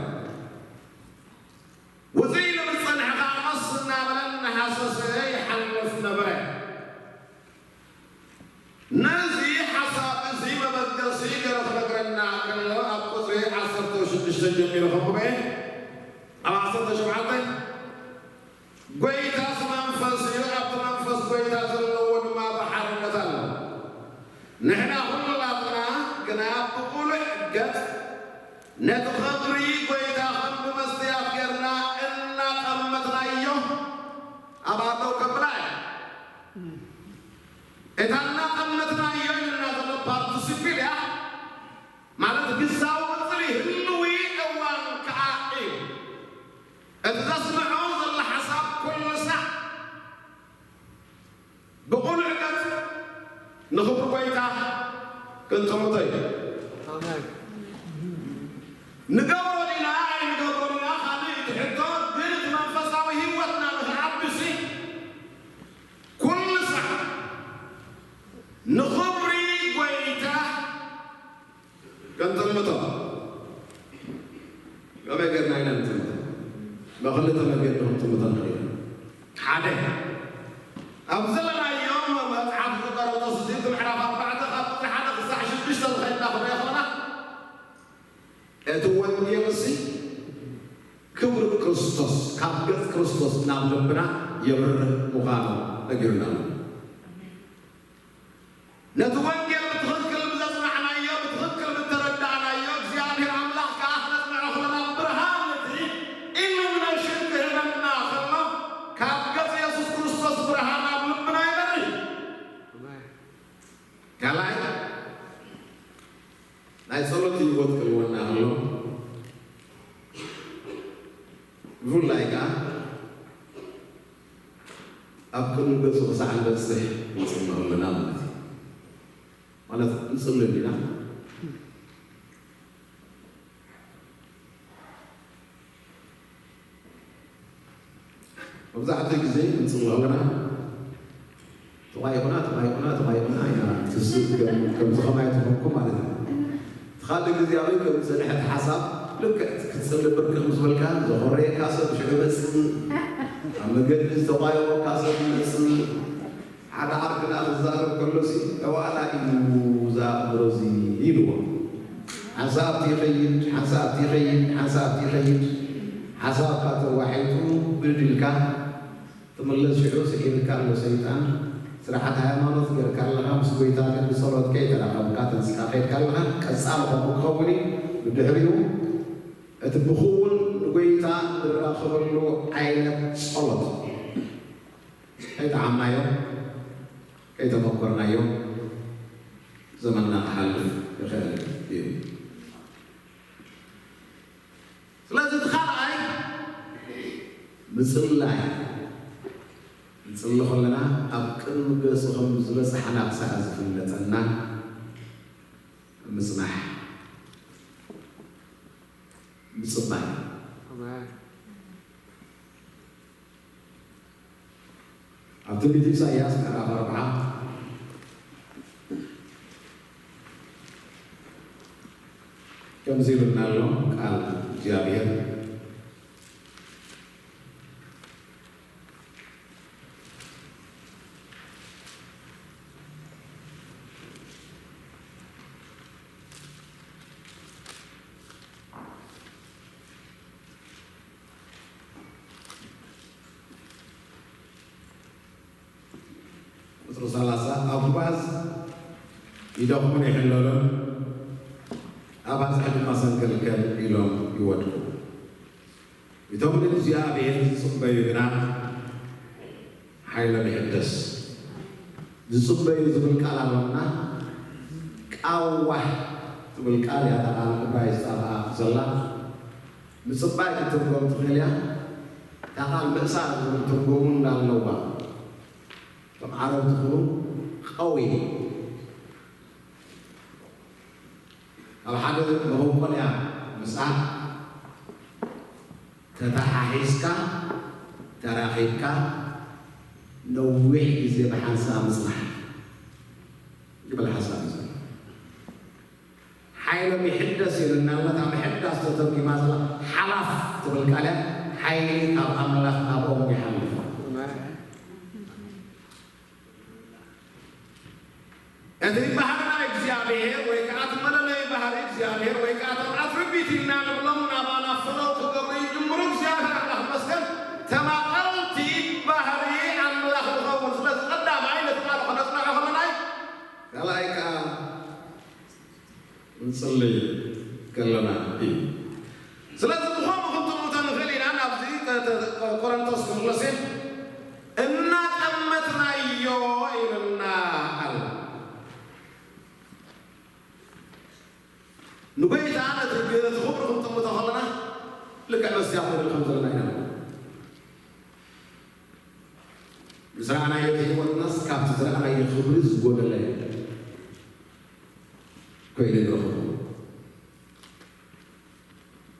ውፅእ ኢሉ ምስ ፀንሐ ከዓ ቀስ እናበለ እናሃሰሰ ይሓልፍ ነበረ። ነዚ ሓሳብ እዚ መበገሲ ገይሩ ክነግረና ከሎ ኣብ ቁፅሪ ዓሰርተ ሽዱሽተ ጀሚሩ ከንብበ። ኣብ ዓሰርተ ሸውዓተ ጎይታስ መንፈስ እዩ፣ ኣብቲ መንፈስ ጎይታ ዘለዎ ድማ ብሓርነት ኣሎ። ንሕና ኩላትና ግና ብቁሉዕ ገጽ ነቲ ኽብሪ ጐይታ ኸም ብመስትያት ጌርና እናጠመትናዮ ኣብ ኣደው ከብላ እያ። እታ እናጠመትናዮ ኢልና ዘሎ ፓርቲሲፕል እያ፣ ማለት ግሳዊ ቅጽል እዩ፣ ህልዊ እዋን ከኣ እዩ። እቲ ዘስምዖ ዘሎ ሓሳብ ኩሉ ሳዕ ብቕኑዕ ገጽ ንኽብሪ ጐይታ ክንጥምቶ እዩ። ኣሜን። ንገብሮ ዲና ኣይንገብሮ ዲና ካልእ እቲ ሕቶ፣ ግን እቲ መንፈሳዊ ህይወትና ንኽዓብሲ ኩሉ ሳዕ ንኽብሪ ጐይታ ክንጥምቶ። ከመይ ጌርና ኢና ንጥምቶ? ብኽልተ መገዲ ክንጥምቶ ንኽእል ኢና። ሓደ፣ ኣብ ዘለናዮ መጽሓፍ ቆሮንቶስ እዚ እቲ ምዕራፍ ኣርባዕተ ካብ ቁጽሪ ሓደ ክሳዕ ሽዱሽተ ዝኸድና ክንሪኦ ከለና፣ እቲ ወንጌል እሲ ክብሪ ክርስቶስ ካብ ገጽ ክርስቶስ ናብ ልብና የብርህ ምዃኑ ነጊሩና ኣሎ። ነቲ ወንጌል ብትኽክል ብዘጽናዕናዮ፣ ብትኽክል ብተረዳእናዮ፣ እግዚኣብሔር ኣምላኽ ከኣ ክነጽንዖ ከለና ብርሃን እቲ ኢሉሚኔሽን ክህበና ከሎ፣ ካብ ገጽ የሱስ ክርስቶስ ብርሃን ኣብ ልብና ይበርህ። ካልኣይ፣ ናይ ጸሎት ህይወት ክህልወና ከሎ፣ ብፍላይ ከኣ ኣብ ቅድሚ ገጹ ክሳዕ ንበጽሕ ንጽሊ ኣለና ማለት እዩ። ማለት ንጽሊ እንዲና። መብዛሕትኡ ግዜ ንጽሊ ከለና ተባይዑና፣ ተባይዑና፣ ተባይዑና ኢና። ትስ-፣ ከም-፣ ከምዚ ከማይ ትኾንኩ ማለት እዩ። እቲ ካልእ ግዜ ኣበይ ከም ዝጸንሐ እቲ ሓሳብ ልክዕ ክትጽሊ ብርክ ምስ በልካ፣ ዘኾረየካ ሰብ ሽዑ መጽእ፣ ኣብ መገዲ ዝተባየወካ ሰብ መጽእ፣ ሓደ ዓርክና ክዛረብ ከሎሲ፣ "እዋላ እዩ እዛ ኣእምሮ እዚ" ይብልዎ። ሓንሳብ ኣብቲ ይኸይድ፣ ሓንሳብ ኣብቲ ይኸይድ፣ ሓንሳብ ኣብቲ ይኸይድ። ሓሳብካ ተዋሒጡ ብድድ ኢልካ ትምለስ። ሽዑ ስዒርካ ኣሎ ሰይጣን። ስርዓት ሃይማኖት ጌርካ ኣለኻ፣ ምስ ጎይታ ግን ብጸሎት ከይተራኸብካ ተንስኻ ከይድካ ኣለኻ። ቀጻሊ ከምኡ ክኸውን እዩ። ብድሕሪኡ እቲ ብኽውን ንጎይታ ንራኸበሉ ዓይነት ጸሎት። ከይጠዓምናዮ፣ ከይተመኮርናዮ ዘመንና ክሓልፍ ይኽእል እዩ። ስለዚ እቲ ካልኣይ ምጽላይ። ንጽሊ ከለና ኣብ ቅድሚ ገጹ ከም ዝበጻሕና ክሳዕ ዝፍለጠና ምጽናሕ፣ ምጽባይ። ኣሜን። ኣብ ትንቢት ኢሳይያስ ምዕራፍ ኣርብዓ ከምዚ ይብልና ኣሎ ቃል እግዚኣብሔር። ቁጽሪ ሰላሳ፣ ኣጉባዝ ይደኽሙን ይሕለሉን፣ ኣባጽሕ ድማ ሰንከልከል ኢሎም ይወድቁ። እቶም ንእግዚኣብሔር ዝጽበዩ ግና ሓይሎም ይሕደስ። ዝጽበዩ ዝብል ቃል ኣሎና። ቃዋሕ ትብል ቃል እያ፣ እታ ቃል ዕብራይስጥ ኣብኣ ዘላ። ምጽባይ ክትትርጎም ትኽእል እያ። እታ ቃል ምእሳር ዝብል ትርጉም እውን ኣለዋ። እቶም ዓረብ ትኽእሉ ቀዊ ኣብ ሓደ መበቆልያ ምጽኣት፣ ተተሓሒዝካ፣ ተራኺብካ፣ ነዊሕ ግዜ ብሓንሳእ ምጽናሕ ዝብል ሓሳብ እዩ ዘሎ። ሓይሎም ይሕደስ ኢልና ኣሎ። እታ ምሕዳስ ተተርጒማ ዘላ ሓላፍ ትብል ቃል እያ። ሓይሊ ካብ ኣምላኽ ናብኦም ይሓልፍ። እቲ ባህሪ ናይ እግዚኣብሔር ወይ ከዓ እቲ መለለዪ ባህሪ እግዚኣብሔር ወይ ከዓ እቶም ኣትሪቢዩት ኢልና ንብሎም ናባና ፍለው ክገብሩ ይጅምሩ። እግዚኣብሔር ኣምላኽ ይመስገን። ተማቐልቲ ባህሪ ኣምላኽ ንኸውን። ስለዚ ቀዳማይ ነቲ ቃሉ ከነጽንዖ ከለና እዩ። ካልኣይ ከዓ ንጽሊ ከለና እዩ። ስለዚ ብኸምኡ ክንጥምቶ ንኽእል ኢና። ናብዚ ተ-፣ ተ-፣ ቆሮንቶስ ክምለስ እየ። እናጠመትናዮ ኢልና ኣሎ። ንጎይታ ነቲ ግ-፣ ነቲ ክብሪ ክንጥምቶ ከለና ልክዕ መስትያት ንርኢ ከም ዘለና ኢና። ዝረኣናዮ እቲ ህይወትናስ ካብቲ ዝረኣናዮ ክብሪ ዝጎደለ ኮይኑ ንረኽቦ።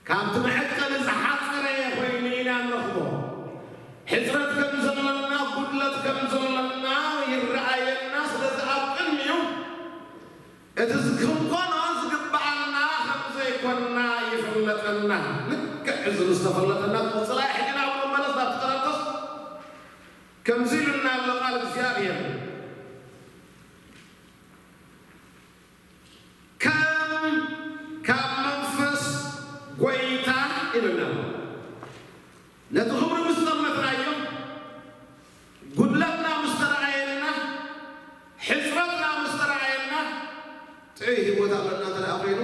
ካብቲ መዐቀኒ ዝሓጸረ ኮይኑ ኢና ንረኽቦ። ሕጽረት ከም ዘለና፣ ጉድለት ከም ዘለና ይረኣየና። ስለዚ ኣብ ቅድሚኡ እቲ ክንኮኖ ዝግብኣና ከም ዘይኮንና ይፍለጠና። ልክዕ እዚ ምስ ተፈለጠና፣ ቀጽላይ ሕጂ ናብ ንመለስ ናብቲ ቆሮንቶስ። ከምዚ ኢሉና ኣሎ ቃል እግዚኣብሔር፣ ከም ካብ መንፈስ ጎይታ ኢሉና ኣሎ። ነቲ ክብሪ ምስ ጠመትናዮ፣ ጉድለትና ምስ ተረኣየና፣ ሕጽረትና ምስ ተረኣየና፣ ጥዑይ ህይወት ኣለና እንተ ደኣ ኮይኑ፣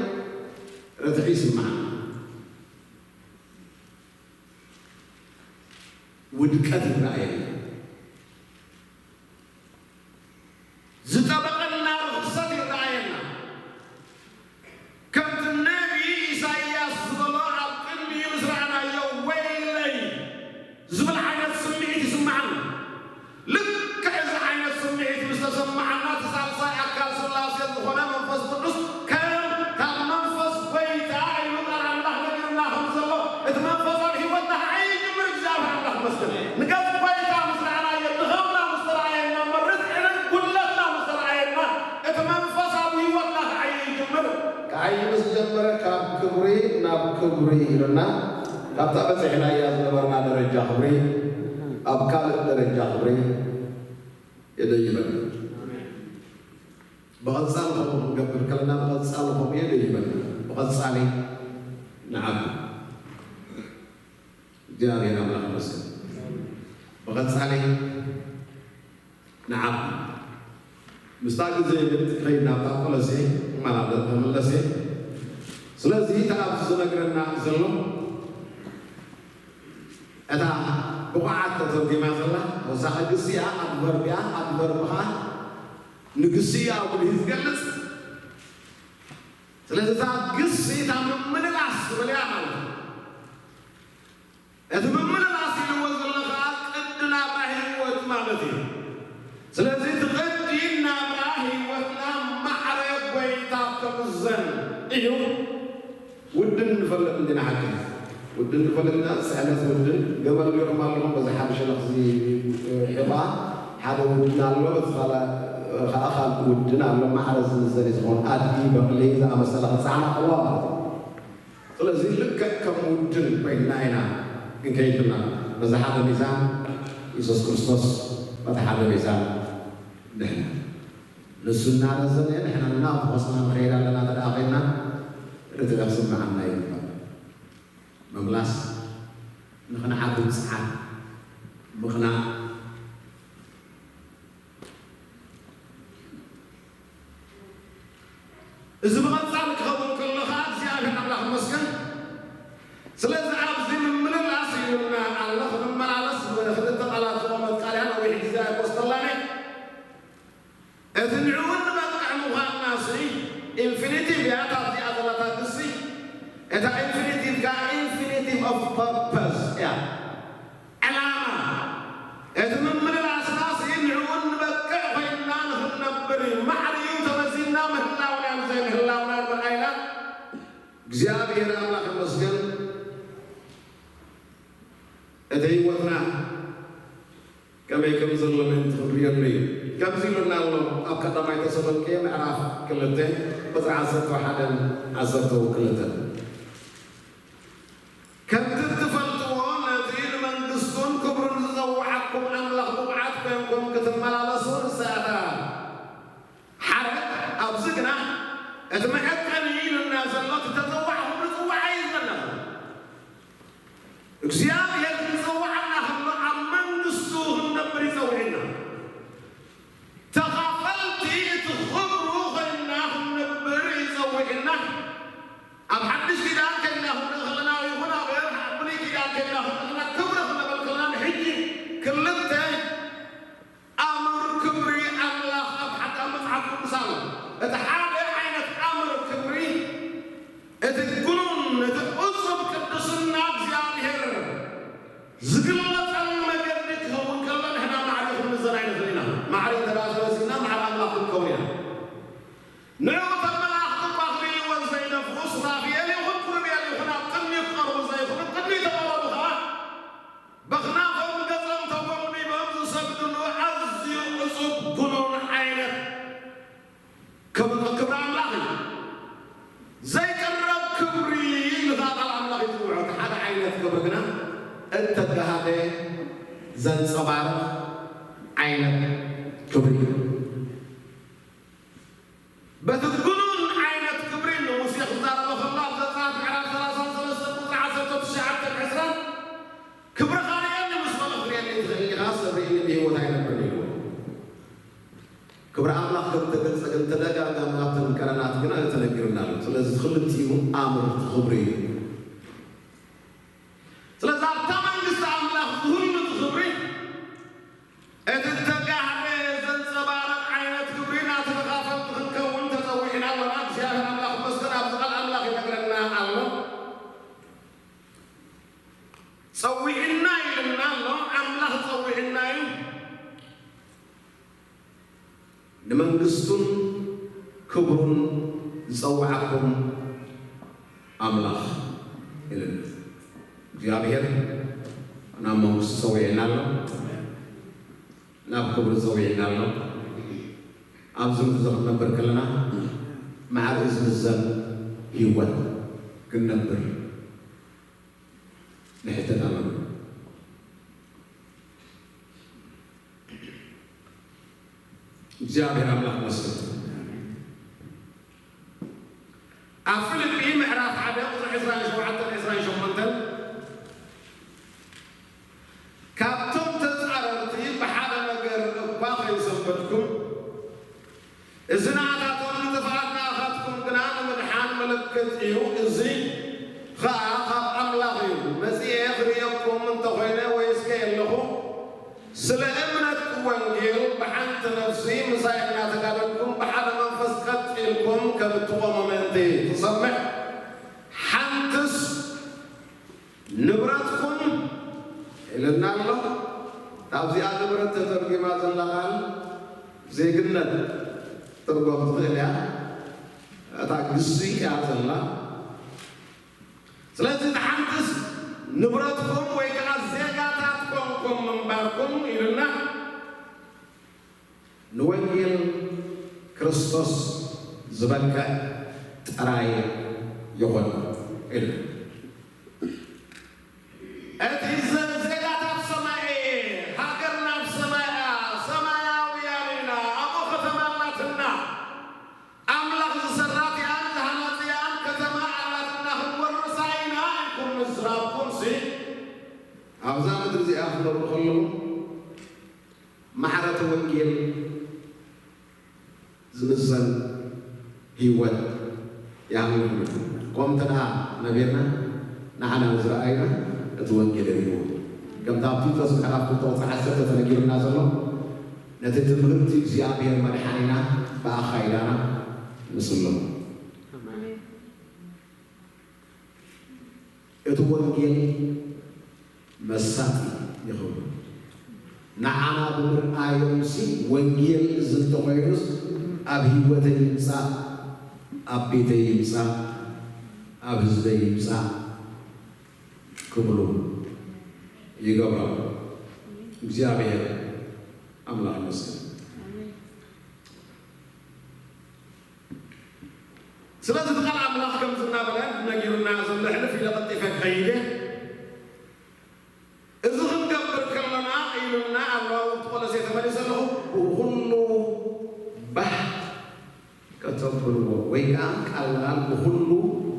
ርትዒ ይስምዓና። ውድቀት ይረኣየና። ዝጠበቐና ርኽሰት ይረኣየና። ከምቲ ነቢ ኢሳይያስ ዝበሎ ኣብ ቅድሚኡ ምስ ረኣናዮ፣ "ወይለይ" ዝብል ዓይነት ስምዒት ይስምዓና። ልክዕ እዚ ዓይነት ስምዒት ምስ ተሰምዓና፣ እቲ ሳልሳይ ኣካል ስላሴ ዝኾነ መንፈስ ቅዱስ ከም ካብ መንፈስ ጎይታ ኢሉ ቃል ኣምላኽ ነጊሩና ከም ዘሎ፣ እቲ መንፈስ ኣብ ህይወትና ክዓይ ይጅምር። እግዚኣብሔር ኣምላኽ ይመስገን። ንገጽ ጎይታ ምስ ረኣናዮ፣ ድኻምና ምስ ተረኣየና፣ መርትዕን ጉድለትና ምስ ተረኣየና፣ እቲ መንፈስ ኣብ ህይወትና ክዓይ ይጅምር። ክዓይ ምስ ጀመረ፣ ካብ ክብሪ ናብ ክብሪ ኢሉና፣ ካብታ በጺሕናያ ዝነበርና ደረጃ ክብሪ ኣብ ካልእ ደረጃ ክብሪ ይደይበና። ብቐጻሊ ከምኡ ክንገብር ከለና፣ ብቐጻሊ ከምኡ የደይበና። ብቐጻሊ ንዓቢ። እግዚኣብሔር ኣምላኽ ይመስገን። ብቐጻሊ ንዓቢ። ምስታ ግዜ ግን ክኸይድ ናብታ ቆሎሴ፣ ማለት ተመለሴ። ስለዚ፣ እቲ ኣብዚ ዝነግረና ዘሎ፣ እታ ብቑዓት ተተርጒማ ዘላ፣ ተወሳኺ ግሲ እያ፣ ኣድቨርብ እያ፣ ኣድቨርብ ኸኣ ንግሲ እዩ ኣጉልሂ ዝገልጽ። ስለዚ፣ እታ ግሲ፣ እታ ምምልላስ ዝብል እያ ማለት እዩ። እቲ ምምልላስ ኢልዎ ዘሎ ኸኣ ቅዲ ናብራ ህይወት ማለት እዩ። ስለዚ እቲ ቅዲ ናብራ ህይወትና ማዕረ ጎይታ ክምዘን እዩ። ውድን ንፈልጥ እንዲና ሓቂ። ውድን ንፈልጥ ኢና፣ ስዕነት ውድን፣ ገመል ገይሮም ኣለኹም በዚ ሓደ ሸነኽ እዚ ሒባ፣ ሓደ ውድን ኣሎ፣ እቲ ካልእ ኸኣ ካልእ ውድን ኣሎ፣ ማዕረ ዝምዘን እዩ ዝኾን ኣድጊ፣ በቕሊ ዝኣመሰለ ክጸዓና ኣለዋ ማለት እዩ። ስለዚ ልክዕ ከም ውድን ኮይንና ኢና ክንከይድ ድማ፣ በዚ ሓደ ሚዛን የሱስ ክርስቶስ፣ በቲ ሓደ ሚዛን ንሕና። ንሱ እናረዘነ ንሕና እናፈኾስና ንኸይድ ኣለና እንተ ደኣ ኮይንና፣ ርትዒ ክስምዓና ይግባእ። ምምላስ፣ ንኽንዓቢ ምጽዓር፣ ምቕናእ፣ እዚ ብቐጻሊ ክኸውን ከሎ ኸኣ እግዚኣብሔር ኣምላኽ ይመስገን። ስለዚ ኣብዚ ምምልላስ ይብልና ኣሎ፣ ክንመላለስ ክልተ ቃላት ዝቖመት ቃል እያ፣ ነዊሕ ግዜ ኣይኮስተላን እየ። እቲ ንዕኡ እንበቅዕ ምዃንና ሲ ኢንፊኒቲቭ እያ፣ እታ ኣብዚኣ ዘላ እታ ግሲ። እታ ኢንፊኒቲቭ ከኣ ኢንፊኒቲቭ ኦፍ ፐርፐስ እያ። ዕላማ እቲ ምምልላስና ሲ ንዕኡ እንበቅዕ ኮይንና ንኽንነብር እዩ። ማዕረ እዩ ተመዚንና ምህላውናን ዘይምህላውናን ምርኣይና። እግዚኣብሔር ኣምላኽ ይመስገን። እቲ ህይወትና ከመይ ከም ዘሎ ምእንቲ ክንርእየሉ እዩ። ከምዚ ኢሉና ኣሎ ኣብ ቀዳማይ ተሰሎንቄ ምዕራፍ ክልተ ቁጽሪ ዓሰርተ ሓደን ዓሰርተ ክልተን። ከምቲ እትፈልጥዎ፣ ነቲ ንመንግስቱን ክብሩን ዝጸውዓኩም ኣምላኽ ብቑዓት ኮይንኩም ክትመላለሱ ንሳታ ሓረግ። ኣብዚ ግና እቲ መዐቀኒ ኢሉና ዘሎ፣ እቲ ተጸዋዕኹም ዝጽዋዕ እዩ ዝበለና። እግዚኣብሔር ዝጸውዓና ከሎ ኣብ መንግስቱ ክንነብር ይጸውዕና። ተኻፈልቲ እቲ ክብሩ ኮይንና ክንነብር ይጸውዕና። ኣብ ሓድሽ ኪዳን ከይና ክንርኢ ከለና ይኹን ኣብ ብሉይ ኪዳን ከይና ክንርኢ ከለና ክብሪ ክንብል ከለና ንሕጂ ክልተ ኣምር ክብሪ ኣምላኽ ኣብ ሓዳ መጽሓፍ ቅዱስ ኣሎ። እቲ ሓደ ዓይነት ኣምር ክብሪ፣ እቲ ግኑን፣ እቲ ዕጹብ ቅድስና እግዚኣብሔር ዝግለጸሉ መገዲ ክኸውን ከሎ፣ ንሕና ማዕረ ክንምዘን ኣይንኽእል ኢና። ማዕረ እንተ ደኣ ተመዚንና፣ ማዕረ ኣምላኽ ክንከውን ኢና። ንዑ፣ እቶም መላእኽቲ እኳ ክርእይዎ ዘይደፍሩ፣ ሱራፌል ይኹን ኪሩቤል ይኹን ኣብ ቅድሚኡ ክቐርቡ ዘይኽእሉ፣ ቅድሚኡ ተቐረቡ ኸኣ፣ በኽናፎም ገጾም ተጎልቢቦም ዝሰግድሉ ኣዝዩ ዕጹብ ግኑን ዓይነት ክብሪ፣ ክብሪ ኣምላኽ እዩ። ዘይቅረብ ክብሪ ኢሉ ኸኣ ቃል ኣምላኽ ይጽውዖ። እቲ ሓደ ዓይነት ክብሪ ግና እተጋሃደ ዘንጸባርቕ ዓይነት ክብሪ እዩ። በቲ ግኑን ዓይነት ክብሪ ንሙሴ ክዛረቦ ከሎ ኣብ ዘጸኣት ምዕራፍ ሰላሳ ሰለስተ ተደጋጋሚ ኣብተን ቀረናት ግና ተነጊሩና ኣሎ። ስለዚ ክልቲኡ ኣምር ክብሪ እዩ። ስለዚ ኣብታ መንግስቲ ኣምላኽ ዝህሉ እቲ ክብሪ፣ እቲ እተጋህደ ዘንጸባርቕ ዓይነት ክብሪ ናቲ ተኻፈልቲ ክንከውን ተጸዊዕና ኣሎና። እግዚኣብሔር ኣምላኽ ይመስገን፣ ኣብዚ ቃል ኣምላኽ ይነግረና ኣሎ። ጸዊዕና ኢልና ኣሎ፣ ኣምላኽ ጸዊዕና እዩ። ንመንግስቱን ክብሩን ዝጸውዓኩም ኣምላኽ ኢልና። እግዚኣብሔር ናብ መንግስቱ ጸዊዕና ኣሎ፣ ናብ ክብሩ ጸዊዕና ኣሎ። ኣብዚ ምድሪ እዚ ክንነብር ከለና ማዕረ ዝምዘን ህይወት ክንነብር ንሕተት ኣለና። እግዚኣብሔር ኣምላኽ ይመስገን። ኣብ ፊልጲ ምዕራፍ ሓደ ቁጽሪ ዕስራን ሸውዓተን ዕስራን ሸሞንተን፣ ካብቶም ተጻረርቲ ብሓደ ነገር እኳ ከይሰንበድኩም፣ እዚ ንኣታቶም ንጥፍኣት ንኣኻትኩም ግና ንምድሓን ምልክት እዩ። እዚ ኸኣ ካብ ኣምላኽ እዩ። መጺኤ ክርእየኩም እንተኾይነ ወይስ ከየለኹ ስለ እምነት ወንጌል ብሓንቲ ነፍሲ ምሳይ እናተጋደልኩም ብሓደ መንፈስ ቀጥ ኢልኩም ከም እትቖሙ ምእንቲ ክሰምዕ፣ ሓንትስ ንብረትኩም ኢልና ኣሎ። ኣብዚኣ ንብረት ተተርጒማ ዘላ ቃል ዜግነት ትርጎም ትኽእል እያ። እታ ግሲ እያ ዘላ። ስለዚ እቲ ሓንትስ ንብረትኩም ወይ ከዓ ዜጋታት ኮንኩም ምንባርኩም ኢልና ንወንጌል ክርስቶስ ዝበቅዕ ጥራይ ይኹን ኢሉ። እቲ ዘ-፣ ዜጋታት ሰማይ እየ፣ ሃገርና ኣብ ሰማይ እያ፣ ሰማያውያን ኢና፣ ኣብኡ ከተማ ኣላትና፣ ኣምላኽ ዝሰራትያን ዝሃነጽያን ከተማ ኣላትና፣ ክንወርሳ ኢና ኢልኩም ምዝራብኩምሲ፣ ኣብዛ ምድሪ እዚኣ ክትነብሩ ከለኹም ማዕረ እቲ ወንጌል ዝምዘን ህይወት ይሃብኩም። ከምኡ እንተ ደኣ ነቢርና ንዓና ዝረኣዩና እቲ ወንጌል የርእይዎ። ከምቲ ኣብ ቲቶስ ምዕራፍ ክልተ ቁጽሪ ዓሰርተ ተነጊሩና ዘሎ፣ ነቲ ትምህርቲ እግዚኣብሔር መድሓኒና ብኣኻይዳና ንስምዖ። ኣሜን። እቲ ወንጌል መሳጢ ይኸውን። ንዓና ብምርኣዮምሲ ወንጌል እዚ እንተኾይኑስ ኣብ ህይወተይ ይምጻእ፣ ኣብ ቤተይ ይምጻእ፣ ኣብ ህዝበይ ይምጻእ ክብሉ ይገብሮም። እግዚኣብሔር ኣምላኽ ይመስገን። ስለዚ እቲ ቃል ኣምላኽ ከምዚ እናበለ ነጊሩና ዘሎ፣ ሕልፍ ኢለ ቀልጢፈ ክኸይድ እየ። እዚ ክንገብር ከለና ኢሉና ኣሎ። ኣብቲ ቆሎሴ ተመሊሰ ኣለኹ። ብኹሉ ባህ ከተብልዎ፣ ወይ ከዓ ቃልና ብኹሉ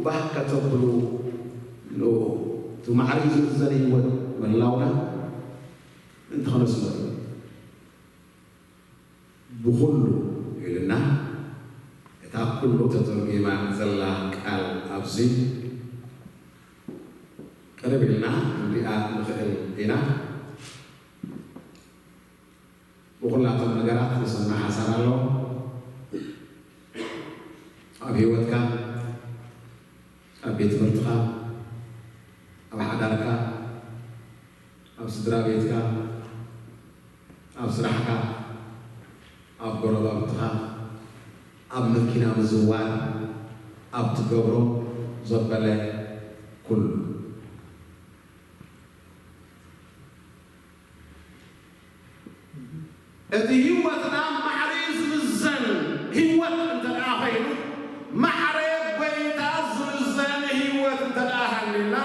ባህ ከተብሉ፣ ን-፣ እቲ ማዕረ ዝምዘን ህይወት ምህላውና ምእንቲ ከነስምሮ እዩ። ብኹሉ ኢልና፣ እታ ኩሉ ተተርጒማ ዘላ ቃል ኣብዚ ቅርብ ኢልና ክንሪኣ ንኽእል ኢና። ብኹላቶም ነገራት ዝስማዕ ሓሳብ ኣሎ። ኣብ ህይወትካ፣ ኣብ ቤት ትምህርትኻ፣ ኣብ ሓዳርካ፣ ኣብ ስድራ ቤትካ፣ ኣብ ስራሕካ፣ ኣብ ጎረባብትኻ፣ ኣብ መኪና ምዝዋር፣ ኣብ ትገብሮ ዘበለ ኩሉ። እቲ ህይወትና ማዕረ ዝምዘን ህይወት እንተ ደኣ ኮይኑ፣ ማዕረ ጎይታ ዝምዘን ህይወት እንተ ደኣ ሃልዩና፣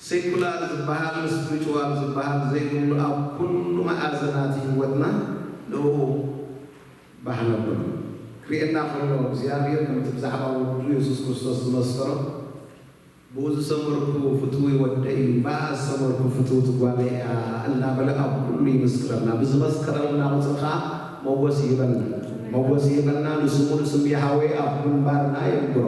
ሴኩላር ዝበሃል፣ ስፒሪቹዋል ዝበሃል ዘይብሉ፣ ኣብ ኩሉ መኣዝናት ህይወትና ንእኡ ባህ ነብሎ። ክርእየና ከሎ እግዚኣብሔር ከምቲ ብዛዕባ ወዱ የሱስ ክርስቶስ ዝመስከሮ፣ "ብኡ ዝሰመርኩ ፍትዊ ወደይ እዩ፣ ብኣ ዝሰመርኩ ፍትውቲ ጓለይ እያ" እናበለ ኣብ ኩሉ ይምስክረልና። ብዝመስከረልና ቁጽሪ ኸኣ ሞገስ ይህበና። ሞገስ ይህበና፣ ንስሙ ንስም ያህዌ ኣብ ግንባርና የንብሮ።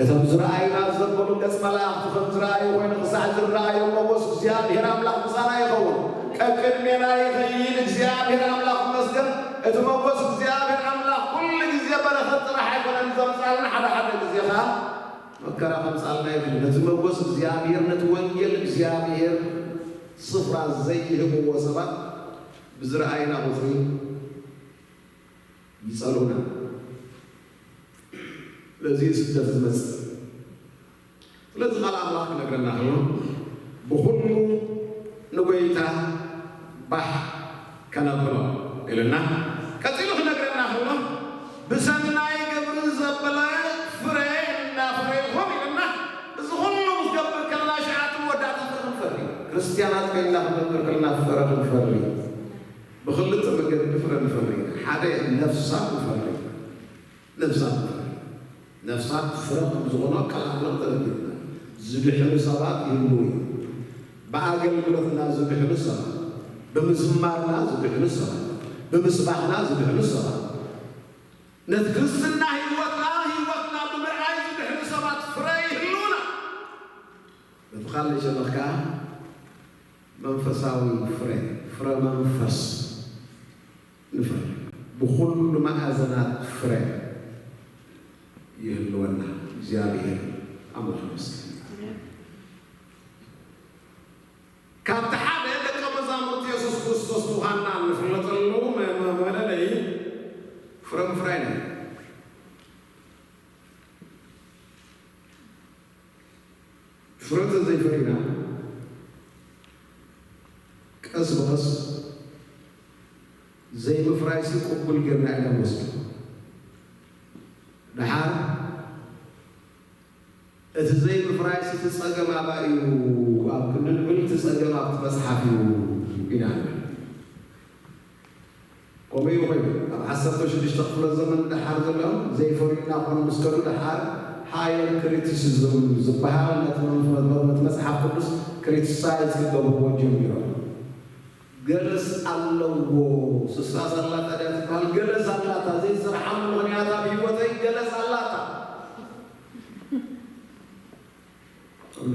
እቶም ዝረኣዩና ዘበሉ ገጽ መላእኽቲ ከም ዝረኣዩ ኮይኑ ክሳዕ ዝረኣዮም ሞገስ እግዚኣብሔር ኣምላኽ ምሳና ይኸውን። ቀቅድሜና ይኸይድ እግዚኣብሔር ኣምላኽ ይመስገን። እቲ ሞገስ እግዚኣብሔር ኣምላኽ ኩሉ ግዜ በረኸት ጥራሕ ኣይኮነን ዘምጻልና፣ ሓደ ሓደ ግዜ ኸኣ መከራ ከምጻልና ይኽእል። ነቲ ሞገስ እግዚኣብሔር፣ ነቲ ወንጌል እግዚኣብሔር ስፍራ ዘይህብዎ ሰባት ብዝረኣዩና ቁጽሪ ይጸልኡና። ስለዚ እዩ ስደት ዝመጽእ። ስለዚ ቃል ኣምላኽ ክነግረና ከሎ ብኹሉ ንጎይታ ባህ ከነብሎ ኢልና፣ ቀጺሉ ክነግረና ከሎ ብሰናይ ግብሪ ዘበለ ፍረ እናፈረይኹም ኢልና። እዚ ኩሉ ክትገብር ከለና ሸዓቱ መወዳእታ ፍረ ክንፈሪ፣ ክርስትያናት ኮይንና ክንገብር ከለና ፍረ ክንፈሪ ብኽልተ መገዲ ፍረ ንፈሪ ኢና። ሓደ ነፍሳት ንፈሪ ኢና። ነፍሳት ንፈሪ። ነፍሳት ፍረ ከም ዝኾነ ቃል ኣምላኽ ተነጊሩና። ዝድሕኑ ሰባት ይህልዉ እዮም። ብኣገልግሎትና ዝድሕኑ ሰባት፣ ብምዝማርና ዝድሕኑ ሰባት፣ ብምስባኽና ዝድሕኑ ሰባት፣ ነቲ ክርስትና ህይወትና፣ ህይወትና ብምርኣይ ዝድሕኑ ሰባት ፍረ ይህልዉና። በቲ ካልእ ሸነኽ ከኣ መንፈሳዊ ፍረ፣ ፍረ መንፈስ ንፈሪ። ብኹሉ መኣዘናት ፍረ ይህልወና። እግዚኣብሔር ኣምላኽ ይመስገን። ካብቲ ሓደ ደቀ መዛሙርቲ የሱስ ክርስቶስ ምዃንና እንፍለጠሉ መ-፣ መ-፣ መለለዪ ፍረ ምፍራይ ነው። ፍረ እንተዘይፈሪና፣ ቀስ ብቐስ ዘይምፍራይሲ ቅቡል ጌርና ኢና ንወስዶ። ደሓር እቲ ዘይምፍራይሲ እቲ ጸገም ኣባይ እዩ ኣብ ክንብል፣ እቲ ጸገም ኣብቲ መጽሓፍ እዩ ኢና ንብል። ከምኡ እዩ ኮይኑ፣ ኣብ ዓሰርተ ሽዱሽተ ክፍለ ዘመን ደሓር ዘለኦም ዘይፈርዩና ኮኑ ምስ ከዱ፣ ደሓር ሃየር ክሪቲሲዝም ዝበሃል ነቲ መንፈ-፣ ነቲ መጽሓፍ ቅዱስ ክሪቲሳይዝ ክገብርዎ ጀሚሮም። ገለስ ኣለዎ፣ ስሳስ ኣላታ ድያ ትበሃል፣ ገለስ ኣላታ፣ ዘይሰርሓሉ ምኽንያት ኣብ ህይወተይ ገለስ ኣላታ። እምቢ።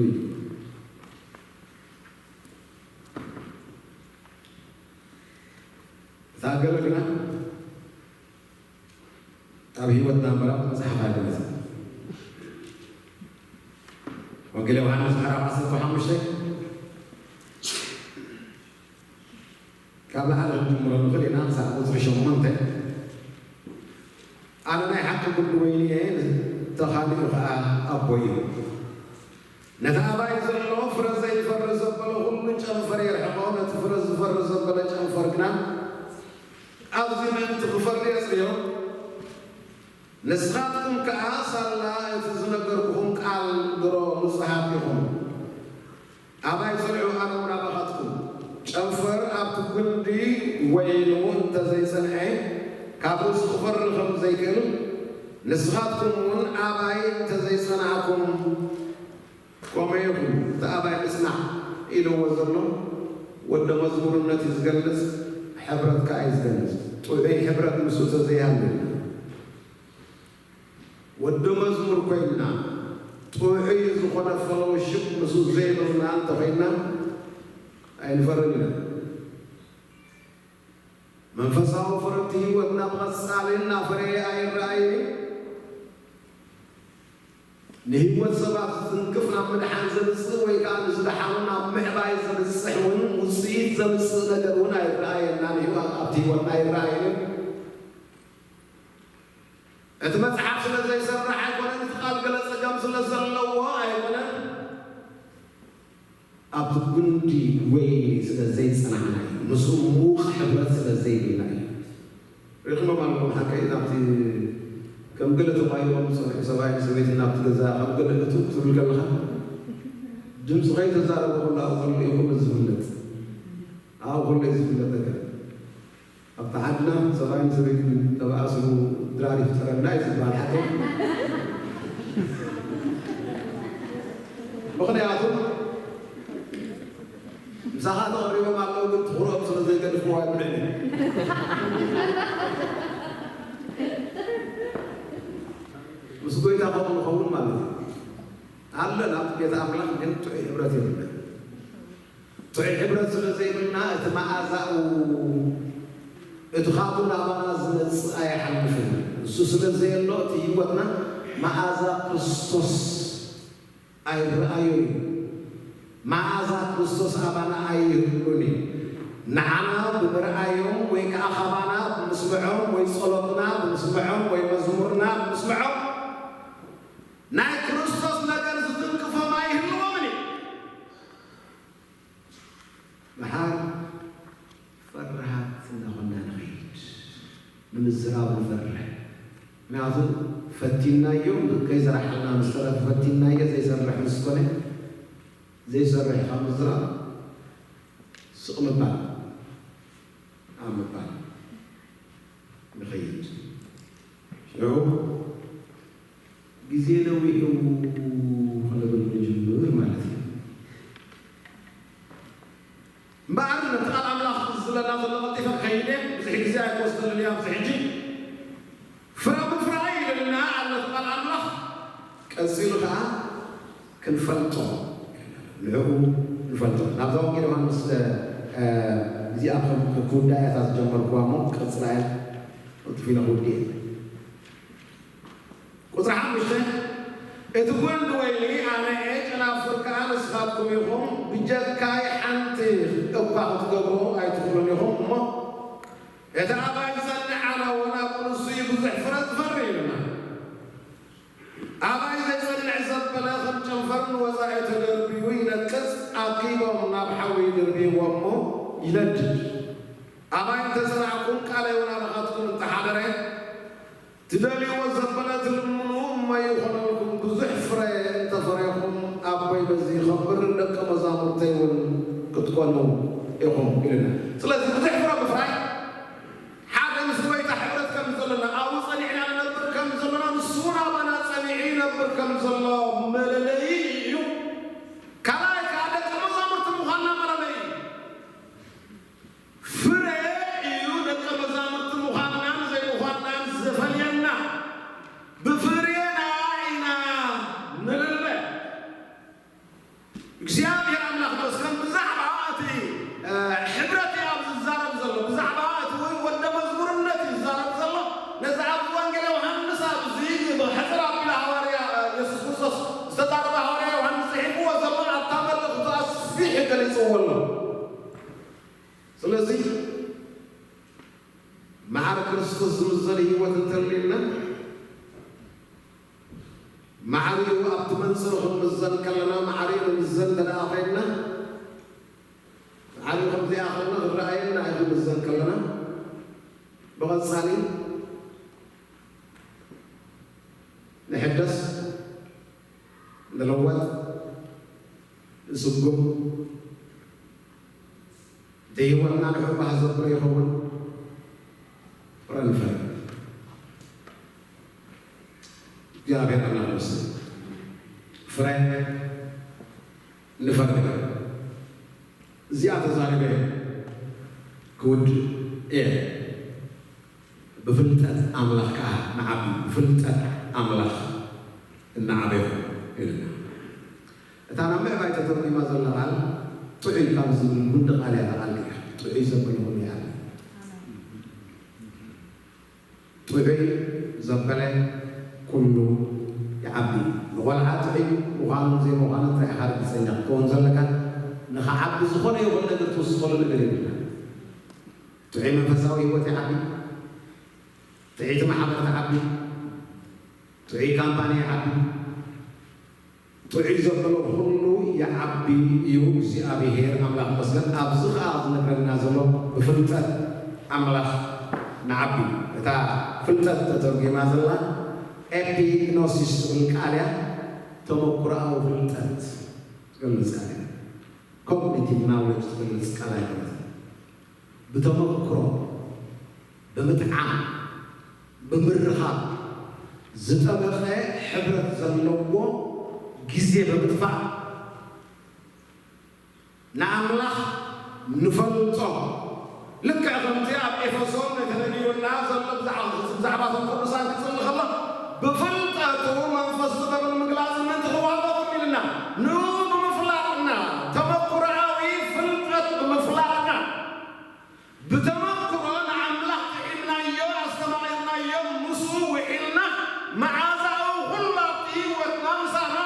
እታ ገለ ግና ኣብ ህይወትና እምበር ኣብ መጽሓፍ ኣይኮነትን። ወንጌል ዮሃንስ ምዕራፍ ዓሰርተ ሓሙሽተ ካብ ላዕሊ ክንጅምሮ ንኽእል ኢና፣ ክሳዕ ቁጽሪ ሸሞንተ። ኣነ ናይ ሓቂ ጒንዲ ወይኒ እየ፣ ተኻሊኡ ኸኣ ኣቦይ እዩ። ነቲ ኣባይ ዘሎ ፍረ ዘይፈሪ ዘበለ ኹሉ ጨንፈር የርሕቖ፣ ነቲ ፍረ ዝፈሪ ዘበለ ጨንፈር ግና ኣብዚ ምእንቲ ክፈሪ የጽርዮ። ንስኻትኩም ከኣ ሳላ እቲ ዝነገርኩኹም ቃል ድሮ ንጹሃት ኢኹም። ኣባይ ጽንዑ፣ ኣነ እውን ኣባኻትኩም። ጨንፈር ኣብቲ ጒንዲ ወይኑ እንተ ዘይጸንዐ፣ ካብ ርእሱ ክፈሪ ከም ዘይክእል፣ ንስኻትኩም እውን ኣባይ እንተ ዘይጸናዕኩም፣ ከምኡ ኢኹም። እቲ ኣባይ ምጽናዕ ኢልዎ ዘሎ ወደ መዝሙርነት እዩ ዝገልጽ፣ ሕብረት ከኣ እዩ ዝገልጽ። ጥዑይ ሕብረት ምስኡ ተዘይሃልዩና፣ ወደ መዝሙር ኮይንና፣ ጥዑይ ዝኾነ ፈሎውሽፕ ምስኡ ዘይብልና እንተኾይንና፣ ኣይንፈርን ኢና። መንፈሳዊ ፍረ እቲ ህይወትና ብቐጻሊ እናፈረየ ኣይረኣይን እዩ። ንህይወት ሰባት ዝትንክፍ፣ ናብ ምድሓን ዘብጽእ ወይ ከኣ ንዝደሓኑ ናብ ምዕባይ ዘብጽሕ እውን ውጽኢት ዘምጽእ ነገር እውን ኣይረኣየናን እዩ። ኣብቲ ህይወትና ኣይረኣይን እዩ። እቲ መጽሓፍ ስለ ዘይሰርሕ ኣይኮነን፣ እቲ ቃል ገለ ጸገም ስለ ዘለዎ ኣይኮነን። ኣብቲ ጒንዲ ወይኒ ስለ ዘይጸናዕና እዩ። ምስኡ ምዉቕ ሕብረት ስለ ዘይብልና እዩ። ርኢኹሞም ኣለኹም፣ ሓቀይ ናብቲ ከም ገለ ተባሂሎም ዝጸንሑ ሰብኣይን ሰበይትን ናብቲ ገዛ ካብ ገለ እትው ክትብል ከለኻ፣ ድምጺ ከይተዛረበ ኩሉ ኣብኡ ዘሎ እዩ ኩሉ ዝፍለጥ። ኣብኡ ኩሉ እዩ ዝፍለጥ ነገር። ኣብቲ ዓድና ሰብኣይን ሰበይትን ተባእሱ ድራር ይፍጠረና እዩ ዝበሃል ሓቂ። ምኽንያቱ ምሳኻ ተቐሪቦም ኣለዉ፣ ግን ትኹርኦም ስለ ዘይገድፍዎ ኣይብልዕን እዩ። ጎይታ ከምኡ ንኸውን ማለት እዩ። ኣለና ኣብቲ ቤት ኣምላኽ ግን ጥዑይ ሕብረት የብልና። ጥዑይ ሕብረት ስለ ዘይብልና እቲ መኣዛኡ፣ እቲ ካብኡ ናባና ዝመጽእ ኣይሓልፍን። እሱ ስለ ዘየሎ እቲ ህይወትና መኣዛ ክርስቶስ ኣይረኣዮን እዩ። መኣዛ ክርስቶስ ኣባና ኣይህሉን እዩ። ንዓና ብምርኣዮም ወይ ከዓ ካባና ብምስምዖም ወይ ጸሎትና ብምስምዖም ወይ መዝሙርና ብምስምዖም ናይ ክርስቶስ ነገር ዝትንክፎም ኣይህልዎምን እዩ። ደሓር ፈራሃት እናኾንና ንኸይድ። ንምዝራብ ንፈርሕ። ምክንያቱ ፈቲናዮ ከይሰራሓልና ምስ ተረፈ ፈቲናዮ ዘይሰርሕ ምስ ኮነ ዘይሰርሕ ካብ ምዝራብ ስቕ ምባል ኣብ ምባል ንኸይድ። ሽዑ ግዜ ነዊሑ ክንብል ንጅምር ማለት እዩ። እምበኣር ነቲ ቃል ኣምላኽ ዝብለና ዘሎ ቀልጢፈ ክኸይድ እየ። ብዙሕ ግዜ ኣይክወስደሉን እየ ኣብዚ ሕጂ። ፍረ ምፍራይ ኢሉና ኣሎ እቲ ቃል ኣምላኽ። ቀጺሉ ከኣ ክንፈልጦ ንዕኡ ንፈልጦ። ናብዛ ወንጌል ዮሃንስ እዚኣ ክውዳእያታ ዝጀመርኩዋ እሞ ክቕጽላ እያ። ቅልጥፍ ኢለ ክውድእ እየ። ቁጽሪ ሓሙሽተ፣ እቲ ጓንዲ ወይኒ ኣነ እየ፣ ጨናፍር ከኣ ንስኻትኩም ኢኹም። ብጀካይ ሓንቲ እኳ ክትገብሩ ኣይትኽእሉን ኢኹም። እሞ እቲ ኣባይ ዝጸንዕ ኣነ እውን ኣብኡ ንሱ እዩ ብዙሕ ፍረ ዝፈሪ ኢሉና። ኣባይ ዘይጸንዕ ዘበለ ከም ጨንፈር ንወጻኢ ተደርብዩ ይነቅጽ፣ ኣኪቦም ናብ ሓዊ ይድርብይዎ እሞ ይነድድ። ኣባይ እንተጸናዕኩም ቃለይ እውን ኣባኻትኩም እንተሓደረ፣ ትደልይዎ ዘበለ ትልምኑ እሞ ይኾነልኩም፣ ብዙሕ ፍረ እንተፈሬኹም ኣቦይ በዚ ይኸብር፣ ደቀ መዛሙርተይ እውን ክትኮኑ ኢኹም ኢሉና። ስለዚ ብዙሕ ፍረ ምፍራይ ሓደ ምስ ጎይታ ሕብረት ከም ዘለና፣ ኣብኡ ጸኒዕና ንነብር ከም ዘለና፣ ንሱ እውን ኣባና ጸኒዑ ይነብር ከም ዘሎ መለለዪ እዩ። ካልኣይ ከኣ ደቀ መዛሙርቲ ምዃንና መለለዪ እዩ። ፍረ እዩ ደቀ መዛሙርቲ ምዃንናን ዘይምዃንናን ዘፈልየና። ብፍሬና ኢና ንልለ። እግዚኣብሔር ኣምላኽ ይመስገን። ብዛዕባ እቲ፣ እ፣ ሕብረት እዩ ኣብዚ ዝዛረብ ዘሎ። ብዛዕባ እቲ ወ-፣ ወደ መዝሙርነት እዩ ዝዛረብ ዘሎ። ነዚ ኣብዚ ወንጌል ዮሃንስ ኣብዚ ብሕጽር ኣቢሉ ሃዋርያ፣ እ፣ የሱስ ክርስቶስ ዝተዛረበ ሃዋርያ ዮሃንስ ጽሒፍዎ ዘሎ ኣብታ መልእኽቱ ኣስፊሑ ገሊጽዎ ኣሎ። ስለዚ ማዕረ ክርስቶስ ዝምዘን ህይወት እንተልዩና፣ ማዕሪኡ ኣብቲ መንጽር ክንምዘን ከለና፣ ማዕሪኡ ንምዘን እንተ ደኣ ኮይንና፣ ማዕሪኡ ከም ዘይኣኸልና ክረኣየና እዩ። ክንምዘን ከለና፣ ብቐጻሊ ንሕደስ፣ ንልወጥ፣ ንስጉም፣ እቲ ህይወትና ንዕኡ ባህ ዘብሎ ይኸውን። ፍረ ንፈሪ። እግዚኣብሔር ኣምላኽ ይመስገን። ፍረ ንፈሪ። እዚኣ ተዛሪበ ክውድእ እየ። ብፍልጠት ኣምላኽ ከኣ ንዓቢ፣ ብፍልጠት ኣምላኽ እናዓበኹም ኢሉና። እታ ናብ ምዕባይ ተተርጒማ ዘላ ቃል ጥዑይ ካብ ዝብል ጉንዲ ቃል እያ። እታ ቃል እያ ጥዑይ ዘበለ ኩሉ ይዓቢ። ጥዑይ ዘበለ ኩሉ ይዓቢ። ንቖልዓ ጥዑይ ምዃኑን ዘይምዃኑን ጥራይ ኢኻ ርግጸኛ ክትከውን ዘለካ። ንኽዓቢ ዝኾነ ይኹን ነገር ትውስኸሉ ነገር የብልካን። ጥዑይ መንፈሳዊ ህይወት ይዓቢ። ጥዕይቲ ማሕበር ትዓቢ። ጥዑይ ካምፓኒ ይዓቢ። ጥዑይ ዘበለ ኩሉ ይዓቢ እዩ። እግዚኣብሔር ኣምላኽ ይመስገን። ኣብዚ ኸኣ ዝነግረና ዘሎ ብፍልጠት ኣምላኽ ንዓቢ። እታ ፍልጠት ተተርጒማ ዘላ ኤፒግኖሲስ ትብል ቃል እያ። ተመኩሮኣዊ ፍልጠት ትገልጽ ቃል እያ። ኮግኒቲቭ ናውሌጅ ትገልጽ ቃል ኣይኮነትን። ብተመክሮ፣ ብምጥዓም፣ ብምርኻብ ዝጠበቐ ሕብረት ዘለዎ ግዜ ብምጥፋእ ንኣምላኽ ንፈልጦ። ልክዕ ከምቲ ኣብ ኤፌሶን ተነጊሩና ዘሎ ብዛዕባ፣ ብዛዕባ እቶም ቅዱሳን ክጽሊ ከሎ፣ ብፍልጠቱ መንፈስ ጥበብን ምግላጽን ምእንቲ ክወሃበኩም ኢልና፣ ንኡ ብምፍላጥና፣ ተመኩሮኣዊ ፍልጠት ብምፍላጥና፣ ብተመኩሮ ንኣምላኽ ጥዒምናዮ፣ ኣስተማቒርናዮ፣ ምስኡ ውዒልና፣ መዓዛኡ ኩሉ ኣብቲ ህይወትና ምሳና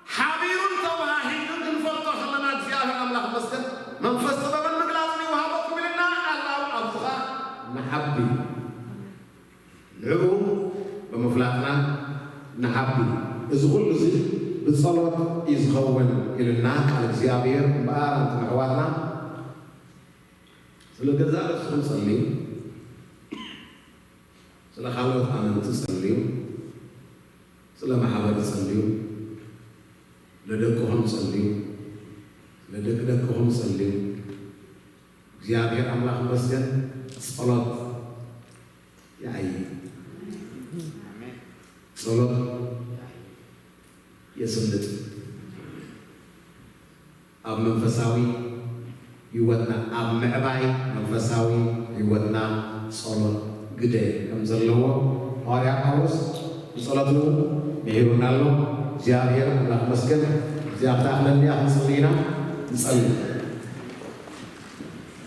ሓቢሩን ተዋሂዱን ክንፈልጦ ከለና፣ እግዚኣብሔር ኣምላኽ ይመስገን፣ መንፈስ ጥበብን ምግላጽን ይወሃበኩም ኢልና፣ ኣላው ኣብዚ ኸኣ ንዓቢ። ንዕኡ ብምፍላጥና ንዓቢ። እዚ ኩሉ እዚ ብጸሎት እዩ ዝኸውን ኢልና ቃል እግዚኣብሔር። እምበኣር ኣንቱም ኣሕዋትና፣ ስለ ገዛእ ርእስኹም ጸልዩ፣ ስለ ካልኦት ኣመንቲ ጸልዩ፣ ስለ ማሕበር ጸልዩ፣ ንደቅኹም ጸልዩ፣ ንደቂ ደቅኹም ጸልዩ። እግዚኣብሔር ኣምላኽ ይመስገን። ጸሎት ይዓዪ። ጸሎት የስልጥ። ኣብ መንፈሳዊ ህይወትና፣ ኣብ ምዕባይ መንፈሳዊ ህይወትና ጸሎት ግደ ከም ዘለዎ ሃዋርያ ጳውሎስ ብጸሎቱ ምሂሩና ኣሎ። እግዚኣብሔር ኣምላኽ ይመስገን። እዚኣ ክትኣኽለኒ እያ። ክንጽሊ ኢና። ንጸሊ።